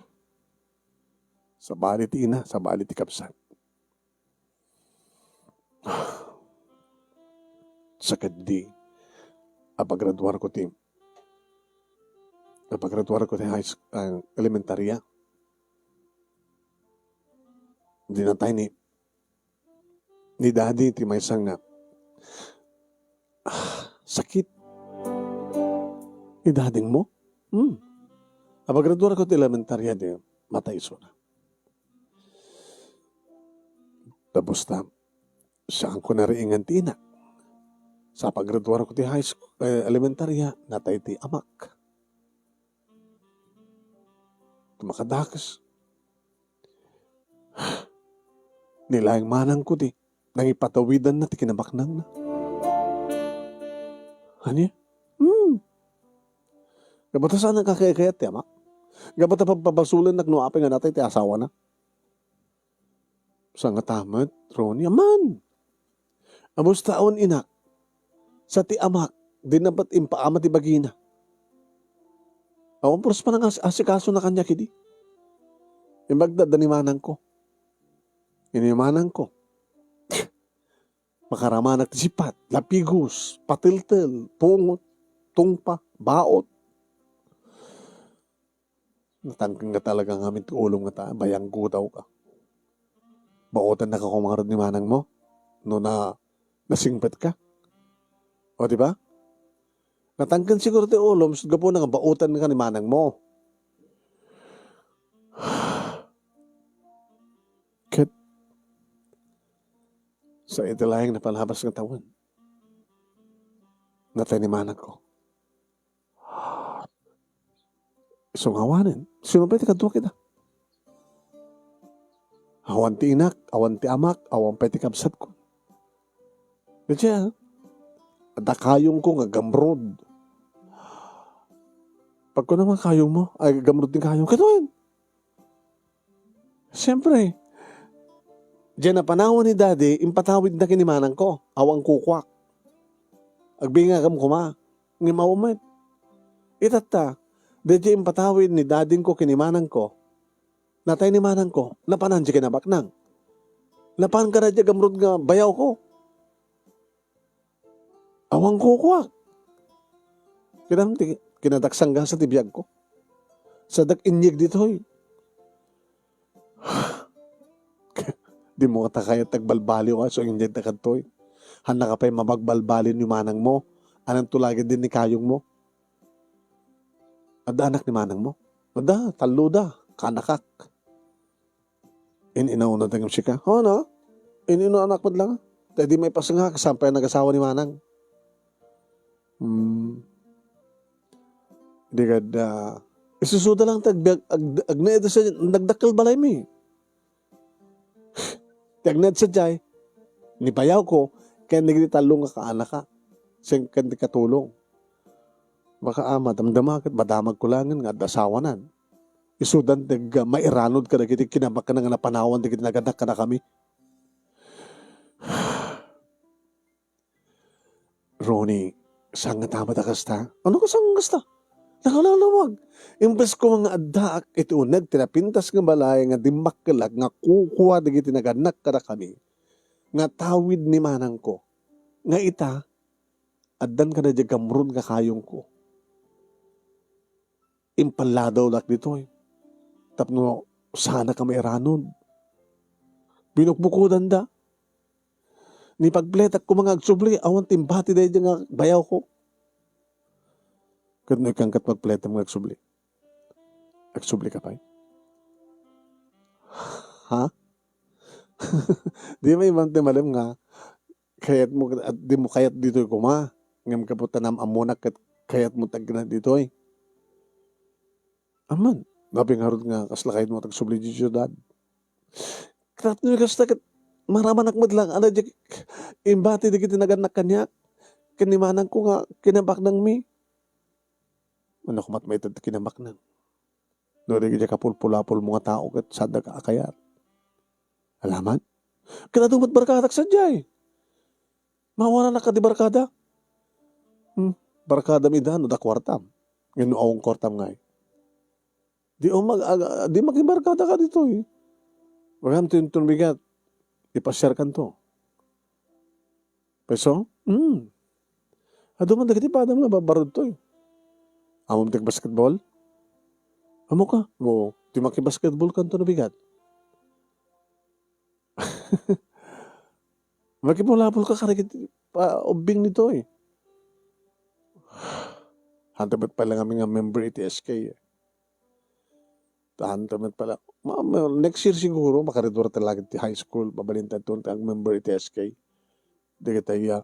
Sabali ti ina, sabali ti kabsat. Sa kaddi, apagraduarko ti, apagraduarko ti high sch-, ah, elementarya. Di natay ni, ni Daddy ti maysa nga, ah, sakit. Ni Daddy mo? Hmm. Apagraduarko ti elementarya, di matay isuna. Tapos ta, saanko nariingan ti ina. Sa paggraduarko ti high school, eh, elementarya, natay ti amak. makadakes. Ni laeng manangko ti nangipatawidanna ti kinabaknangna. Ania? Hmm. Gapu ta saan a kakaykayat ti amak. Gapu ta pagpabasolennak no apay nga natay ti asawana. Sangata met, Ronnie, aman. Amusta awan inak? Sa ti amak, di na met impaama ti bagina. Awan puros panangas-, asikasona kaniak idi. Imbag da, da ni manangko. Ini manangko. Makaramanak ti sipat, lapigos, pateltel, pungot, tungpa, baot. Natangken nga talaga ngamin ti ulom nga ta, bayanggotaw ka. Baotannaka koma ngarud ni manangmo no na, nasingpet ka. O, di ba? Natangken siguro ti ulom, sus, gapuna nga baotan ka ni manangmo. Ket, sa iti laeng napalabas nga tawen, natay ni manangko. Isu nga awanen, sino pay ti kadua kita? Awan ti inak, awan ti amak, awan pay ti kabsatko. Kaya, adda kayongko nga gamrod. Pagkuna nga kayongmo, ay, gamrod ti kayong, kitaen. Siyempre, diay napanawan ni Daddy, impatawidna ken ni manangko, awan kukuak. Agbingagam koma, ngem awan met. Itatta, daydiay impatawid ni dadingko ken ni manangko, natay ni manangko, napanan diay kinabaknang. Napan kadi diay gamrod nga bayawko. Awan kukuak. Kinam ti kinadaksanggas ti biagko. Sadak inyeg ditoy. Di mo ta kayat agbalbaliw a so inyeg ta kadtoy. Hanna ka pay mabagbalbaliw ni manangmo. Anan to lagi din ni kayongmo? Adda anak ni manangmo? Adda, tallo da. Kanakak. In-inaw na dagem sika. Ho, no? In-inaw anak met lang. Ta di maipasngak, saan pay nagasawa ni manang. Hmm. Di kad, ah, isusuda lang ti agbiag-, ag-, agnaed sa nagdakkel balay mi. Ti agnaed sadiay, ni bayawko, ken dagiti tallo nga kaanaka. Sen ken ti katulong. Baka, ah, madamdama ket madamagko laengen nga adda asawanan. Isudan ti ag-, mairanod kadagiti kinabaknang nga napanawan dagiti naganak kadakami. Ronnie, sangata met a kasta? Ano ka sangkasta? Nakalawlawag. Imbes ko nga addaak iti uneg ti napintas nga balay nga dimmakkelak nga kukua dagiti naganak kadakami nga tawid ni manangko. Nga ita, addan kada diay gamrod nga kayongko. Impalladawdak ditoy tapno saannak a mairanod. Binukbukodanda. Ni pagpletak koma nga agsubli, awan ti imbati daydiay nga bayawko. Ket no ikkan ket pagpletam nga agsubli, agsubli ka pay? Ha? Di maimam ti malem nga kayatmo, dimo kayat ditoy koma. Ngem gapu ta naam-ammonak ket kayatmo ti agna ditoy. Amman, apay ngarud nga kasla kayatmo ti agsubli idiay siudad? Tapno kasta ket maramanak met lang, ano, di imbati dagiti nagannak kaniak, ken ni manangko nga kinabaknangmi. Ano, kumat maited ti kinabaknang? No, dagiti kapulpulapulmo nga tao ket saandak a kayat. Alaman? Ket adu met barkadak sadiay. Mawaranak kadi barkada? Hmm, barkadam ida no adda kuartam. Ngem no awan kuartam ngay, di umag-, ag-, di makibarkada ka ditoy. Magam ti inton bigat, ipasiarkanto. Peso? Hmm. Adu man dagiti padam nga babarudtoy. Ammom ti basketball? Ammo ka? Oo. Di makibasketball kanto no bigat. Makipulapol ka kadagiti pa-, ubbing ditoy. Hanto met pay lang amin nga member iti S K, eh. Hanto met pala. Ma-, ma-, next year siguro, makaridura ta lagi ti high school, mabalinta ti agmember iti S K. Dagiti, ah,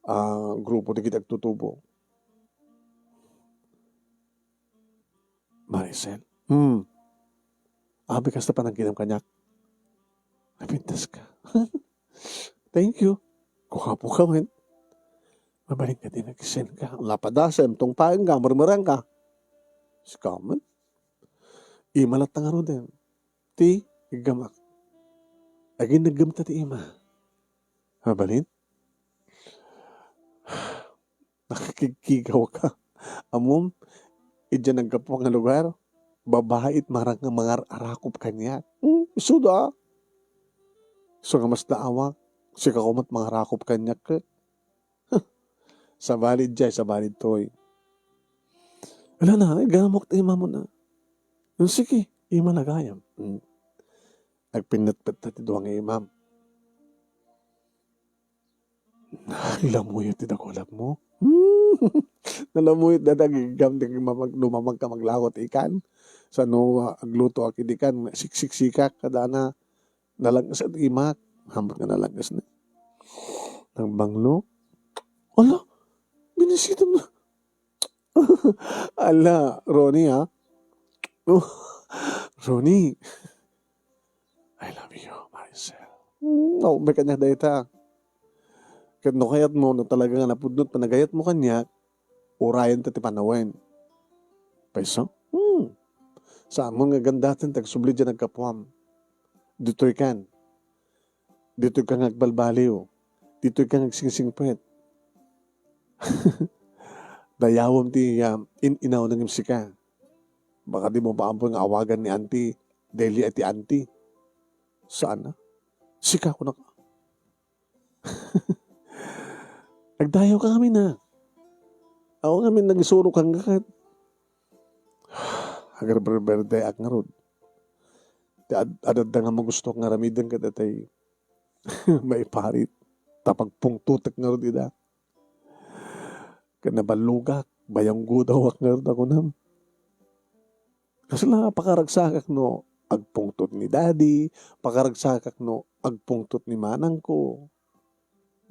ah, grupo dagiti agtutubo. Maricel. Hmm. Abi kasta panagkinam kaniak. Napintas ka. Thank you. Guapo ka met. Mabalin ka din nagsen ka. Lapadasem, tungpaen ka, murmurang ka. Sika met. Ima latta ngaruden. Ti, iggamak. Agin naggamta ti ima. Mabalin? Nakakigkigaw ka. Ammom, idiay naggapu nga lugar, babai it marang nga mangar-arakop kaniak. Hmm, isuda. Isu nga masdaawak, sika koma ti mangarakop kaniak ket. Sabali idiay, sabali ditoy. Ala na, igamok ti imamon na. Hmm, sige, ima na gayam. Hmm. Agpinnetpet ti dua nga imam. Naglamuyot ti dakulapmo. Nalamuyot dayta giggam ti mamag-, lumamag ka maglako ti ikan. Sano, ah, agluto a kadi ikan, siksiksika, kada na, nalanges ti imak. Hamat nga nalanges na. Nagbanglo. Ala, binisita mo. Ala, Ronnie, ah. Ronnie, I love you, Maricel. Hmm, oh, may kanya dayta. Ket no kayat mo, no talaga nga napudno ti panagayat mo kaniak, urayen ta ti panawen. Payso? Hmm. Saan mo nga gandaten ti agsubli diay naggapuam. Ditoy kan. Ditoy ka nga agbalbaliw. Ditoy ka nga agsingsingpet. Dayawem ti, ah, in-inaw nangem sika. Baka di mo pa ampo nga awagan ni Auntie Delia ti Auntie. Saan na? Sika ko na. Agdayaw ka ngamin, ha? Awan ngamin nagisuro kangka ket. Agrerberde ak ngarud. Ti ad-, adda nga magusto nga aramiden ket itay maiparit. Ta pagpungtotek ngarud ida. Ket naballogak, bayanggodawak ngarud a kunam. Kasla pakaragsakak no agpungtot ni daddy, pakaragsakak no agpungtot ni manangko.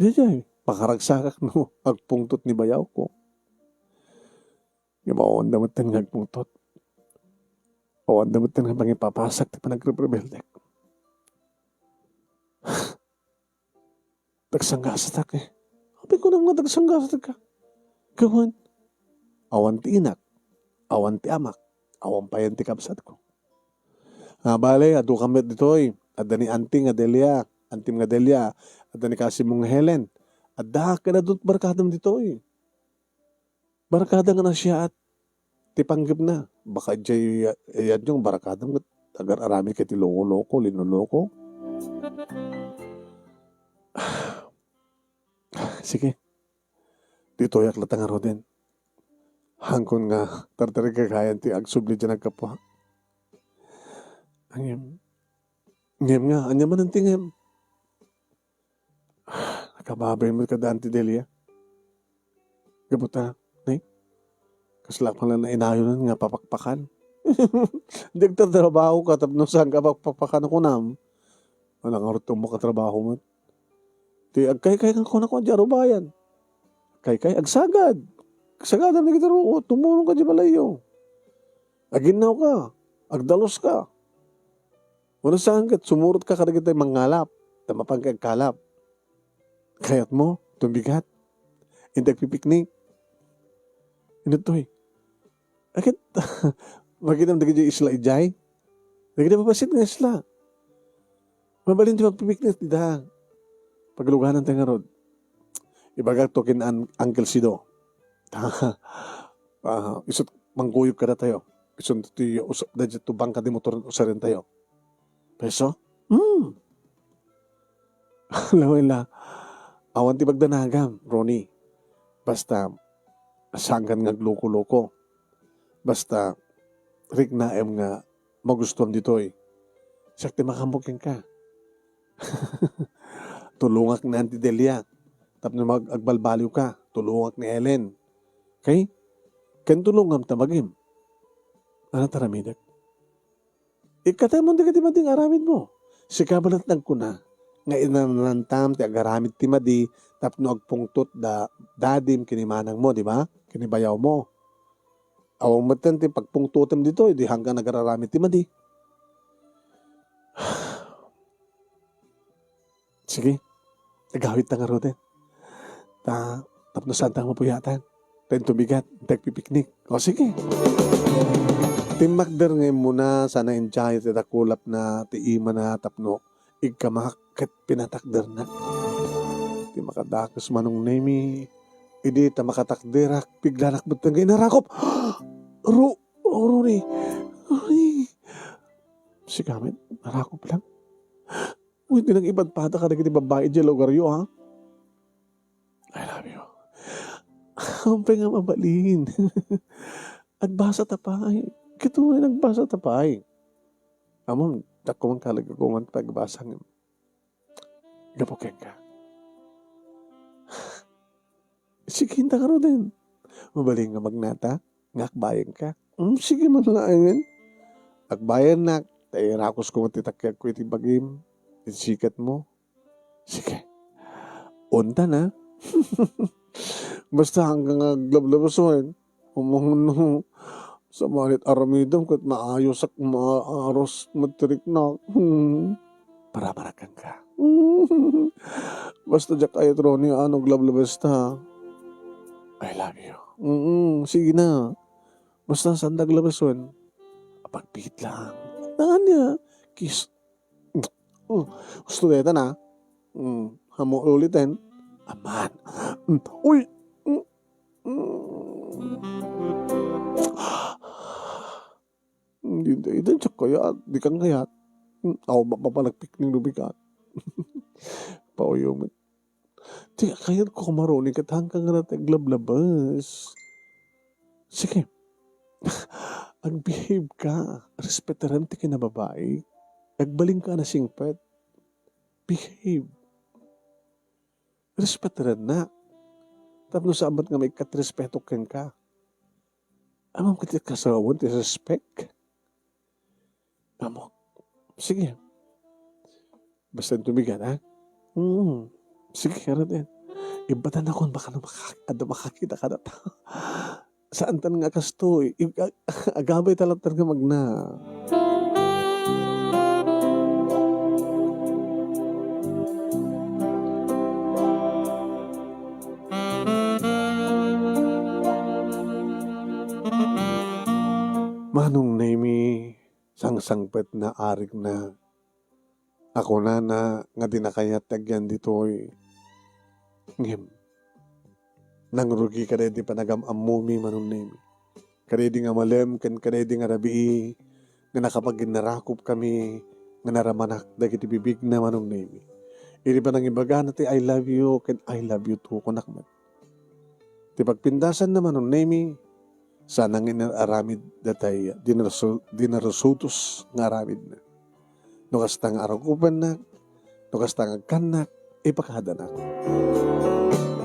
Diay, pakaragsakak no agpungtot ni bayawko. Ngem awanda metten nga agpungtot. Awanda metten nga pangipapasak ti panagrebrebeldek. Tagsanggasatak, eh. Apay kunam nga tagsanggasatak ka? Gawen, awan ti inak, awan ti amak, awan payen ti kabsatko. Ah, bale, adu ka met ditoy. Adda ni Auntie nga Delia, Auntie nga Delia, adda ni kasim nga Helen. Adda, ken adu ti barkadam ditoy. Barkada nga nasiaat ti panggepna. Baka idiay, eh, yadyo nga barkadam ket agar-aramid ket ti loko-loko, linoloko. Sige. Ditoyak latta ngaruden. Hangkon nga tartarigagayan ti agsubli diay naggapuak. Ngem, ngem nga, ania manen ti ngem? Nakababay met kada Auntie Delia. Gapu ta, ne? Kasla pala nainayonan nga papakpakan. Di agtatrabaho ka tapno saan ka papakpakan kunam. Wala nga rutong makatrabaho met. Ti agkaykay nga kunako, di arubayan. Kaykay, agsagad. Agsagadam dagiti ruot, tumulong ka di balayyo. Aginnaw ka, agdalus ka. Wano saan ket sumurot ka kadagiti mangngalap, ta mapan ka agkalap. Kayat mo, tumbigat. Inda agpipiknik. Inuttoy. Aket, makitam dagiti isla idiay. Dagiti mapasit nga isla. Mabalin ti magpipiknik dita. Pagluganan tayo ngarud. Ibagak to ken An-, Uncle Sido. Ah, isut mangkuyog kada tayo. Isut ti usap da dito bangka di motor usaren tayo. Peso? Hmm. Lawen la. Awan ti pagdanagam, Ronnie. Basta, sanggan nga agluko-luko. Basta, riknaem nga magustuam ditoy. Siak ti makaammo kenka. Tulongak ni Auntie Delia. Tapno mag-, agbalbaliw ka, tulongak ni Ellen. Okay? Ken tulongam ta magim. Ano taramidek? Ikkatem dagiti madi nga aramidmo. Sika met nagkuna nga inanantam ti agaramid ti madi tapno agpungtot da dadim ken ni manangmo, di ba? Ken ni bayawmo. Awan metten ti pagpungtotem ditoy, di hanggan agararamid ti madi. Sige, agawidta ngaruden. Ta, tapno saanta nga mapuyatan. Ta inton bigat, inton agpipiknik. O, sige. Timmakder nga immuna, sana enjoy ti dakulapna, ti imana, tapno igkamak ket pinatakderna. Ti makadakes, Manong Nemi, idi ta makatakderak, biglanak metten nga inarakop. Ru-, Roni. Ay. Sika met, narakop lang. Uy, di nang ipadpada kadagiti babbai idiay lugaryo, ha? I love you. Ampay nga mabalin. Agbasa ta pay. Kitaem, agbasa ta pay. Ammom, dakko man kalagaguman ti pagbasa ngem gapu kenka. Sige, inta ngaruden. Mabalin nga magnata, nga akbayenka. Hmm, sige man laengen. Akbayennak, ta irakusko met ti takkiagko iti bagim, iti siketmo. Sige. Unta na. Basta haanka nga aglablabas wen. Umangno. Sa malit aramidem ket maayosak, maaros met ti riknak. Hmm. Parabarakan ka. Basta diak kayat, Roni, a no aglablabasta. I love you. Mm, sige na. Basta saan da aglabas wen. Pagpigit lang. Ania? Kiss. Mm. Gusto deta na. Mm. Hamo uliten. Aman. Mm. Uy! Mm. Mm. Hindi, hindi, diak kayat. Dikan kayat. Mm. Aw, ma-, mapanagpiknik no bigat. Pauyo met. Diak kayat ko, Roni, ket haanka nga nata aglablabas. Sige. Agbehave ka. Respetaran ti kinababaik. Agbalinka a nasingpet. Behave. Respetarannak. Tapno saan met nga maikkat ti respeto kenka. Ammom ket ti kasaoen ti respect. Ammok. Sige. Basta inton bigat, ha? Mm. Sige, ngaruden. Ibatanakon, baka no maka-, adda makakita kadata. Saantan nga kastoy. Ig-, ag-, agabay ta latta nga magna. Manong Nemi, sangsangpetna, arigna. A kunana nga dina kayat ti agyan ditoy. Ngem, nangrugi kadaydi panagam-ammomi, Manong Nemi. Kadaydi nga malem ken kadaydi nga rabii nga nakapaginnarakopkami nga naramanak dagiti bibigna, Manong Nemi. Idi panangibagana ti "I love you" ken "I love you too," kunak met. Ti pagpindasanna, Manong Nemi, saan nga inar-aramid datay dinarusu-, dinarusutos nga aramidna. No kasta nga arakupennak, no kasta nga agkannak, ipakadanak.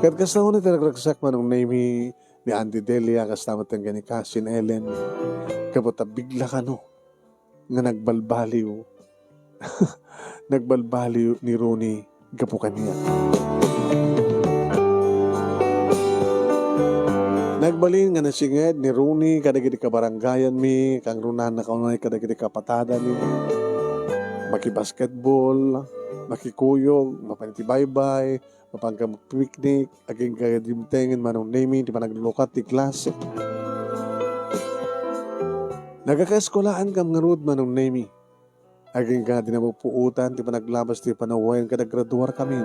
Ket kasta unay ti ragragsak, Manong Nemi, ni Auntie Delia, kasta met ken ni Cousin Ellen, gapu ta bigla kano nga nagbalbaliw. Nagbalbaliw ni Roni gapu kaniak. Nagbalin nga nasinged ni Roni kadagiti kabarangayanmi, kangrunana kanunay kadagiti kapatadami. Makibasketball, makikuyog, mapan iti baybay, mapan ka magpiknik, agingga dimtengen, Manong Nemi, ti panaglukat ti klase. Nagakaeskuelaan kam ngarud, Manong Nemi. Agingga di napupuotan ti panaglabas ti panawen ket aggraduarkami.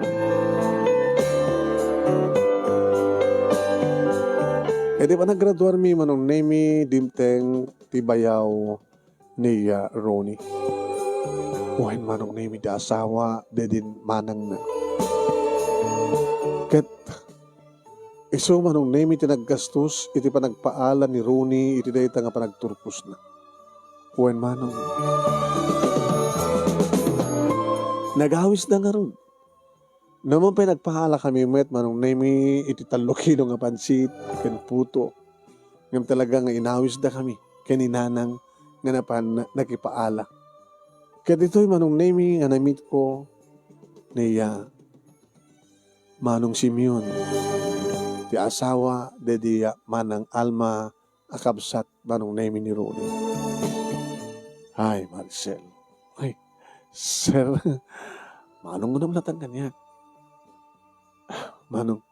Iti panagraduarmi, Manong Nemi, dimteng ti bayaw ni, ah, Roni. Wen, Manong Nemi, ti asawa, dedin manangna. Ket isu, Manong Nemi, ti naggastos iti panagpaala ni Roni iti dayta nga panagturposna. Wen, Manong. Nagawisda ngarud. Numan pay nagpaala kami met, Manong Nemi, iti tallo kilo nga pansit ken puto. Ngem talaga nga inawisda kami ken ni Nanang nga napan nakipaala. Ket ditoy, Manong Nemi, nga namitko ni, ah, Manong Simeon, ti asawa daydi, ah, Manang Alma a kabsat, Manong Nemi, ni Roni. Ay, Maricel. Ay, sir. Manong, ngunam latang kaniak. Manong,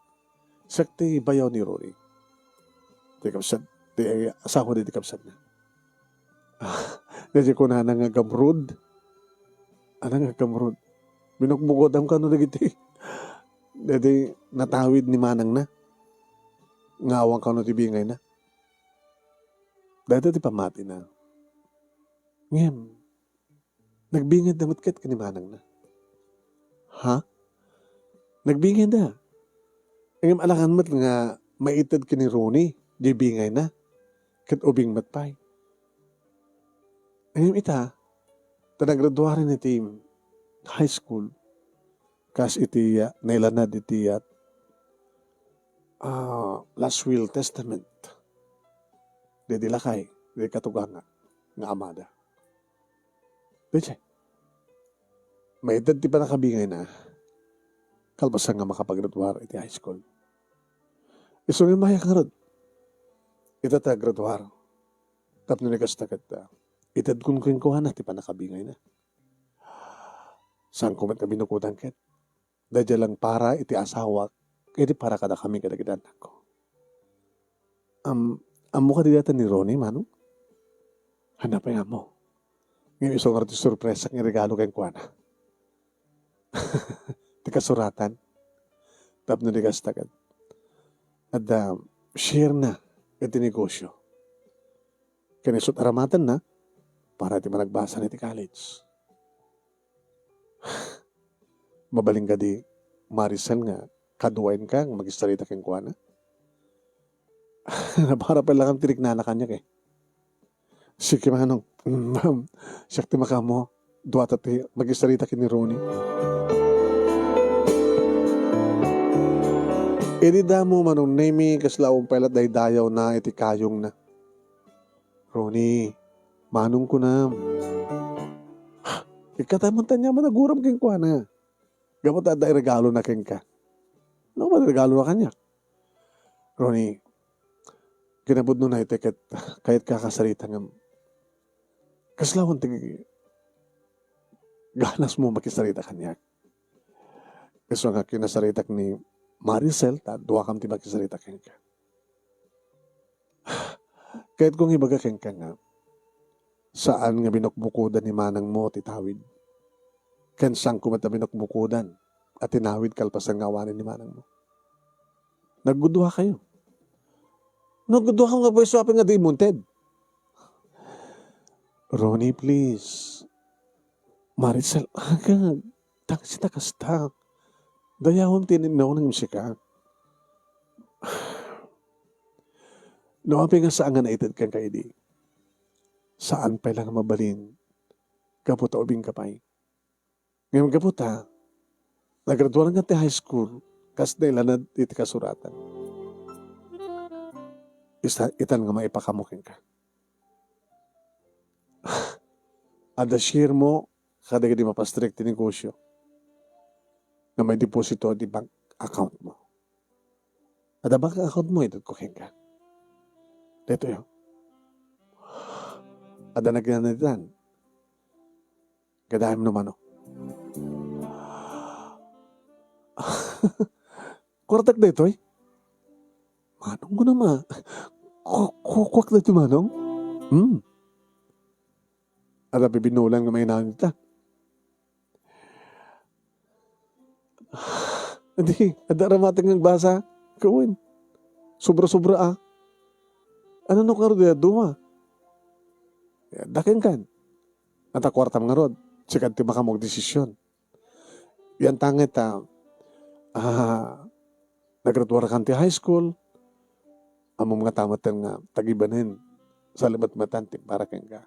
siak ti bayaw ni Ronnie. Ti kabsat, ti asawa di ti kabsatna. Daydi kunana nga gamrud. Ana nga gamrud? Binukbukodam kano dagiti, daydi natawid ni manangna. Nga awan kano ti bingayna. Dayta ti pammatina. Ngem, nagbingayda met ket ken ni manangna. Ha? Nagbingayda. Ngem alangan met nga maited ken ni Ronnie, di bingayna. Ket ubing met pay. Ngem ita, ta nagraduaren iti high school, kas iti, ah, nailanad iti, ah, ah, last will testament. Daydi lakay, daydi katuganga nga amada. Daydi, maited ti pannakabingayna kalpasan nga makapagraduar iti high school. Isu nga mayak ngarud, ita ta agraduar. Tapno ni kasta ket, ah, itedkon kenkuana ti pannakabingayna. Saanko met nga binukodan ket daydiay lang para iti asawak, iti para kadakami kadagiti annakko. Am-, ammo kadi dayta ni Ronnie, manong? Hanna pay ammo. Ngem isu ngarud ti sorpresa nga regalo kenkuana. Ti kasuratan. Tapno ni kasta ket adda share na iti negosyo. Ken isut' aramatenna para iti managbasa na iti college. Mabalin kadi, Maricel, nga kaduaenka nga makisarita kenkuana? Para pay lakam ti riknana kaniak, eh. Sige, manong. Ma'am, siak ti makaammo. Duata ti makisarita ken ni Ronnie. Idi damo, Manong Nemy, kasla umpay lat daydayawna iti kayongna. Ronnie, manong kunam. Ikkatayon ta ania man aguram kenkuana. Gapu ta adda iregalona kenka. Ano man iregalona kaniak? Ronnie, kinapudno na iti ket kayatka kasarita ngem kasla awan ti ganasmo makisarita kaniak. Isu nga kinasaritak ni Maricel, ta duakam ti makisarita kenka. Kayatko nga ibaga kenka nga saan nga binukbukodan ni manangmo ti tawid. Ken saanko met a binukbukodan a tinawid kalpasan nga awanen ni manangmo. Nagguduakayo. Nagguduakam nga pwesto apay nga di imunted. Ronnie, please. Maricel, agag. Tangsit a kasta. Dayawem ti ininnaw ngem sika. No apay nga saan nga naited kenka idi, saan pay la nga mabalin gapu ta ubingka pay. Ngem gapu ta nagraduar nga ti high school, kas nailanad iti kasuratan. Isa, itan nga maipakamo kenka. Adda share mo kadagiti mapastrek ti negosyo nga maideposito iti bank account mo. Adda bank account mo, itedko kenka. Daytoy, oh. Adda naginanaditan. Gadaem no mano. Kuartak daytoy? Manong ko naman. Ku-, ku-, kuak daytoy, manong? Hmm. Adda bibinulan nga mainaw ita. Adi, adda aramati nga agbasa. Kawen. Sobra-sobra, ah. Ano no karo di aduma? Daken kan. Ata kuartam ngarud. Sikan ti makamog desisyon. Yan tangit, ah, ah, nagraduar kan ti high school. Ammom nga tamatan nga tagibanen. Salimatmatan ti para kenka.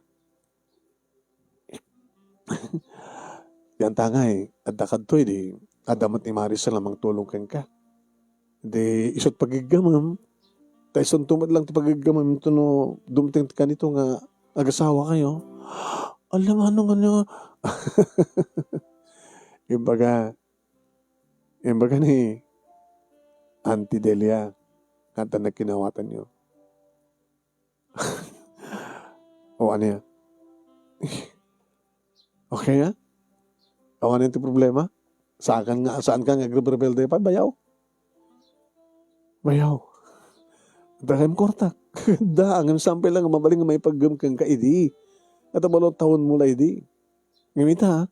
Yan tangay, adda kadtoy di, adda met ni Maricel a mangtulong kenka. Di, isut' pagiggamam, ta isunto met lang ti pagiggamam, ito no dumteng ti kanito nga agasawa kayo. Alam, ano nga niya? Imbaga, imbaga ni Auntie Delia, kanta na kinawatan niyo. O, ano yan? Okay nga? Awan ti problema? Saan ka nga, saan ka nga agrebrebelde pay, bayaw? Bayaw. Dakayo kwarta. Da, ngem saan pay la nga mabalin nga maipaggem kenka idi. Ket abalo tawenmo la idi. Ngem ita,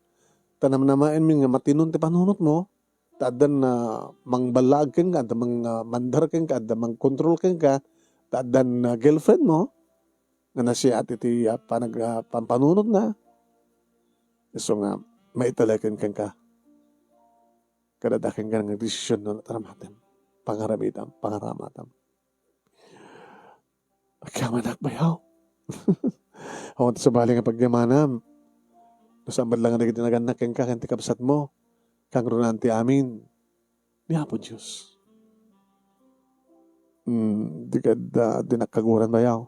ta namnamaenmi nga matinon ti panunotmo, ta addan, ah, mangballaag kenka, adda mang, ah, mandar kenka, adda mangkontrol kenka, ta addan, ah, girlfriendmo, nga nasiaat iti, ah, panag-, ah, pampanunotna. Isu nga, maitaleken kenka. Kada daken nga nagdesisyon no, taramatem. Pangaramidam, pangaramatam. Agyamanak, bayaw. Awan ta sabali nga pagyamanam. No saan met la nga dagiti nagannak kenka ken ti kabsatmo, kangrunaan ti amin ni Apo Dios. Hmm, di ka da, di nakaguran, bayaw.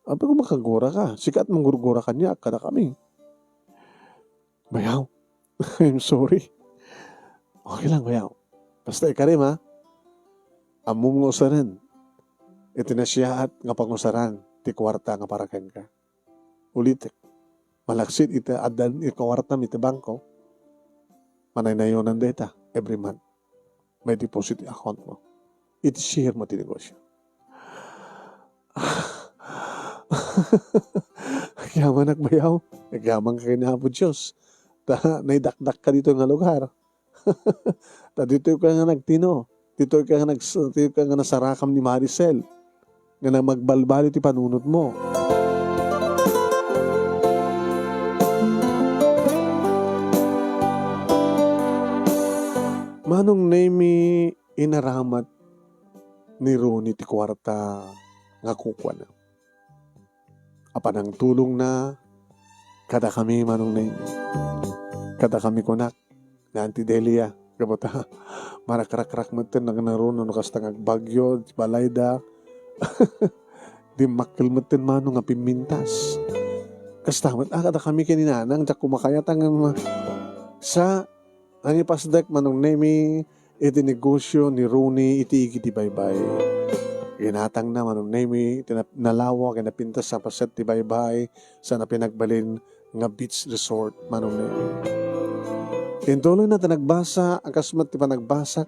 Apay ko makagura ka? Sika at manggurgura kaniak, kadakami. Bayaw, I'm sorry. Okay lang, bayaw. Basta ikarim, ha? Ammom nga usaren. Iti nasiaat nga pangusaran ti kuarta nga para kenka. Ulitek, malaksid iti addan iti kuartam iti bangko, manaynayonan dayta every month. May deposit ti account mo. Iti share mo ti negosyo. Agyamanak, bayaw. Agyamanka ken Apo Dios. Ta naidakdakka ditoy nga lugar. Ta ditoy ka nga nagtino. Ditoy ka nga nags-, ditoy ka nga nasarakam ni Maricel. Nga nagbalbaliw ti panunotmo. Manong Nemi, inaramat ni Ronnie ti kuarta nga kukuana. Apan nangtulongna kadakami, Manong Nemi. Kadakami, kunak, ni Auntie Delia, gapu ta marakrakrak metten nga nangruna no kasta nga agbagyo ti balayda. Dimmakkel metten, Manong, nga pimmintas. Kasta met, ah, kadakami ken ni Nanang, diak koma kayat nga ma-, sa, nangipasdek, Manong Nemi, iti negosyo ni Ronnie iti igid ti baybay. Ginatangna, Manong Nemi, iti nap-, nalawa ken napintas a paset ti baybay, sana pinagbalin nga beach resort, Manong Nemi. Intuloyna ti nagbasa, a kas met ti panagbasak,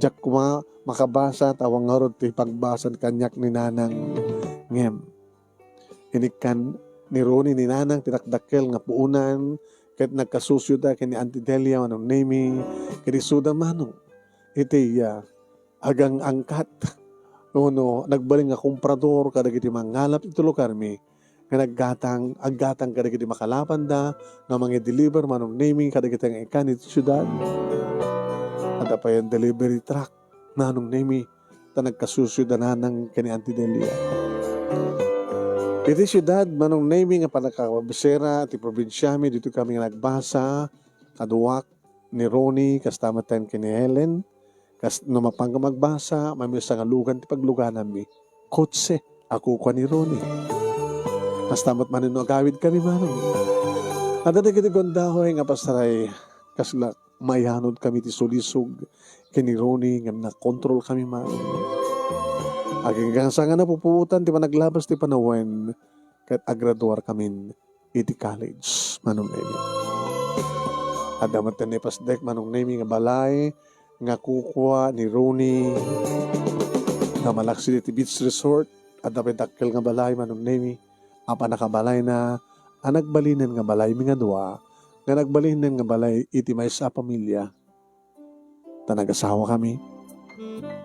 diak koma makabasa, ta awan ngarud ti pagbasan kaniak ni Nanang. Ngem, inikkan ni Ronnie ni Nanang ti dakdakkel nga puonan, ket nagkasusyoda ken ni Auntie Delia, Manong Nemi, ket isuda, Manong, iti, ah, agang-angkat wenno nagbalin nga komprador kadagiti mangngalap iti lugarmi nga naggatang, aggatang kadagiti makalapanda nga mangi-deliver, Manong Nemi, kadagiti nga ikkan iti siudad. Adda pay delivery truck, Manong Nemi, ta nagkasusyoda Nanang ken ni Auntie Delia. Iti siudad, Manong Nemi, nga panagkakabisera ti probinsiami, ditoy kami nga nagbasa, kaduak ni Ronnie, kasta met ken ni Helen. Kas-, no mapanka magbasa, maymaysa nga lugan ti paglugananmi. Kotse a kukua ni Ronnie. Kasta met manen no agawid kami, Manong. Adda dagiti gundaway nga pasaray, kasla mayanod kami ti sulisog ken ni Ronnie ngem nakontrol kami, Manong. Agingga sa nga napupuotan ti panaglabas ti panawen ket agraduar kamin iti college, Manong Nemi. Adda met ti naipasdek, Manong Nemi, nga balay nga kukua ni Ronnie nga malaksid iti beach resort. Adda pay dakkel nga balay, Manong Nemi, a pannakabalayna a nagbalinen nga balaymi nga dua, nga nagbalinen nga balay iti maysa a pamilia. Ta nagasawakami,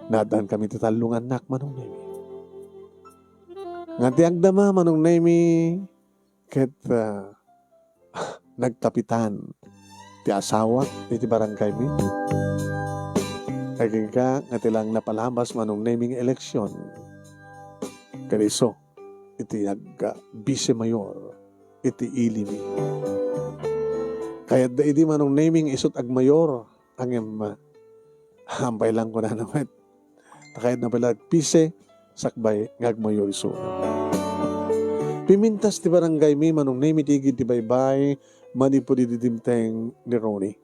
naaddankami ti tallo nga annak, Manong Nemi. Ngem ti agdama, Manong Nemi, ket, ah, nagkapitan ti asawak iti barangaymi. Agingga nga ti lang napalabas, Manong Nemi, nga eleksyon. Ket isu iti nag-, ah, vice mayor iti ilimi. Kayatda idi, Manong Nemi, nga isut' agmayor, ngem, ah, ampay lang kunana met. Ta kayatna pay la agvice, sakbay nga agmayor isu. Pimintas ti barangaymi, Manong Nemi, ti igid ti baybay, manipud idi dimteng ni Ronnie.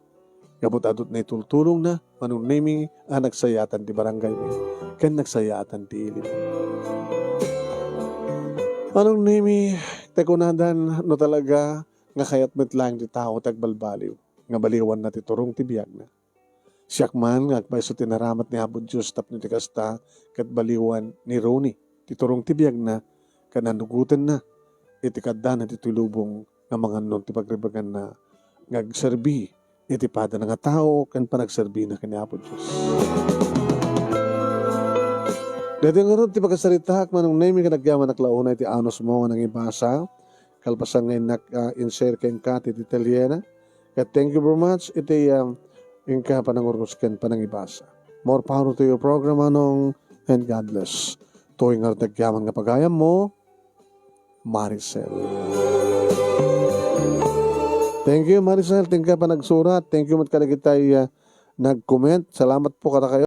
Gapu ta adut naitultulongna, Manong Nemi, a nagsayaatan ti barangaymi, ken nagsayaatan ti ilimi. Manong Nemi, ti kunadan, no talaga nga kayat met laeng ti tao ti agbalbaliw, nga baliwanna ti turong ti biagna. Siak man nga agpayso ti naramat ni Apo Dios tapno iti kasta, ket baliwan ni Ronnie ti turong ti biagna ken nanugotenna iti kaddana ditoy lubong nga mangannon ti pagribaganna nga agserbi iti padana nga tao ken panagserbina ken ni Apo Dios. Daytoy ngarud ti pakasaritaak, Manong Nemy, ken agyamanak la unay ti anusmo nga nangibasa. Kalpasan nga innak, ah, in-share kenka ti detalyena. Ket thank you very much iti, ah, inka panangurnos ken panangibasa. More power to your program, Manong, and God bless. Toy ngarud ti agyaman nga pagayammo, Maricel. Thank you, Maricel. Thank you panagsurat. Thank you met kadagitay, ah, nag-comment. Salamat po kadakayo.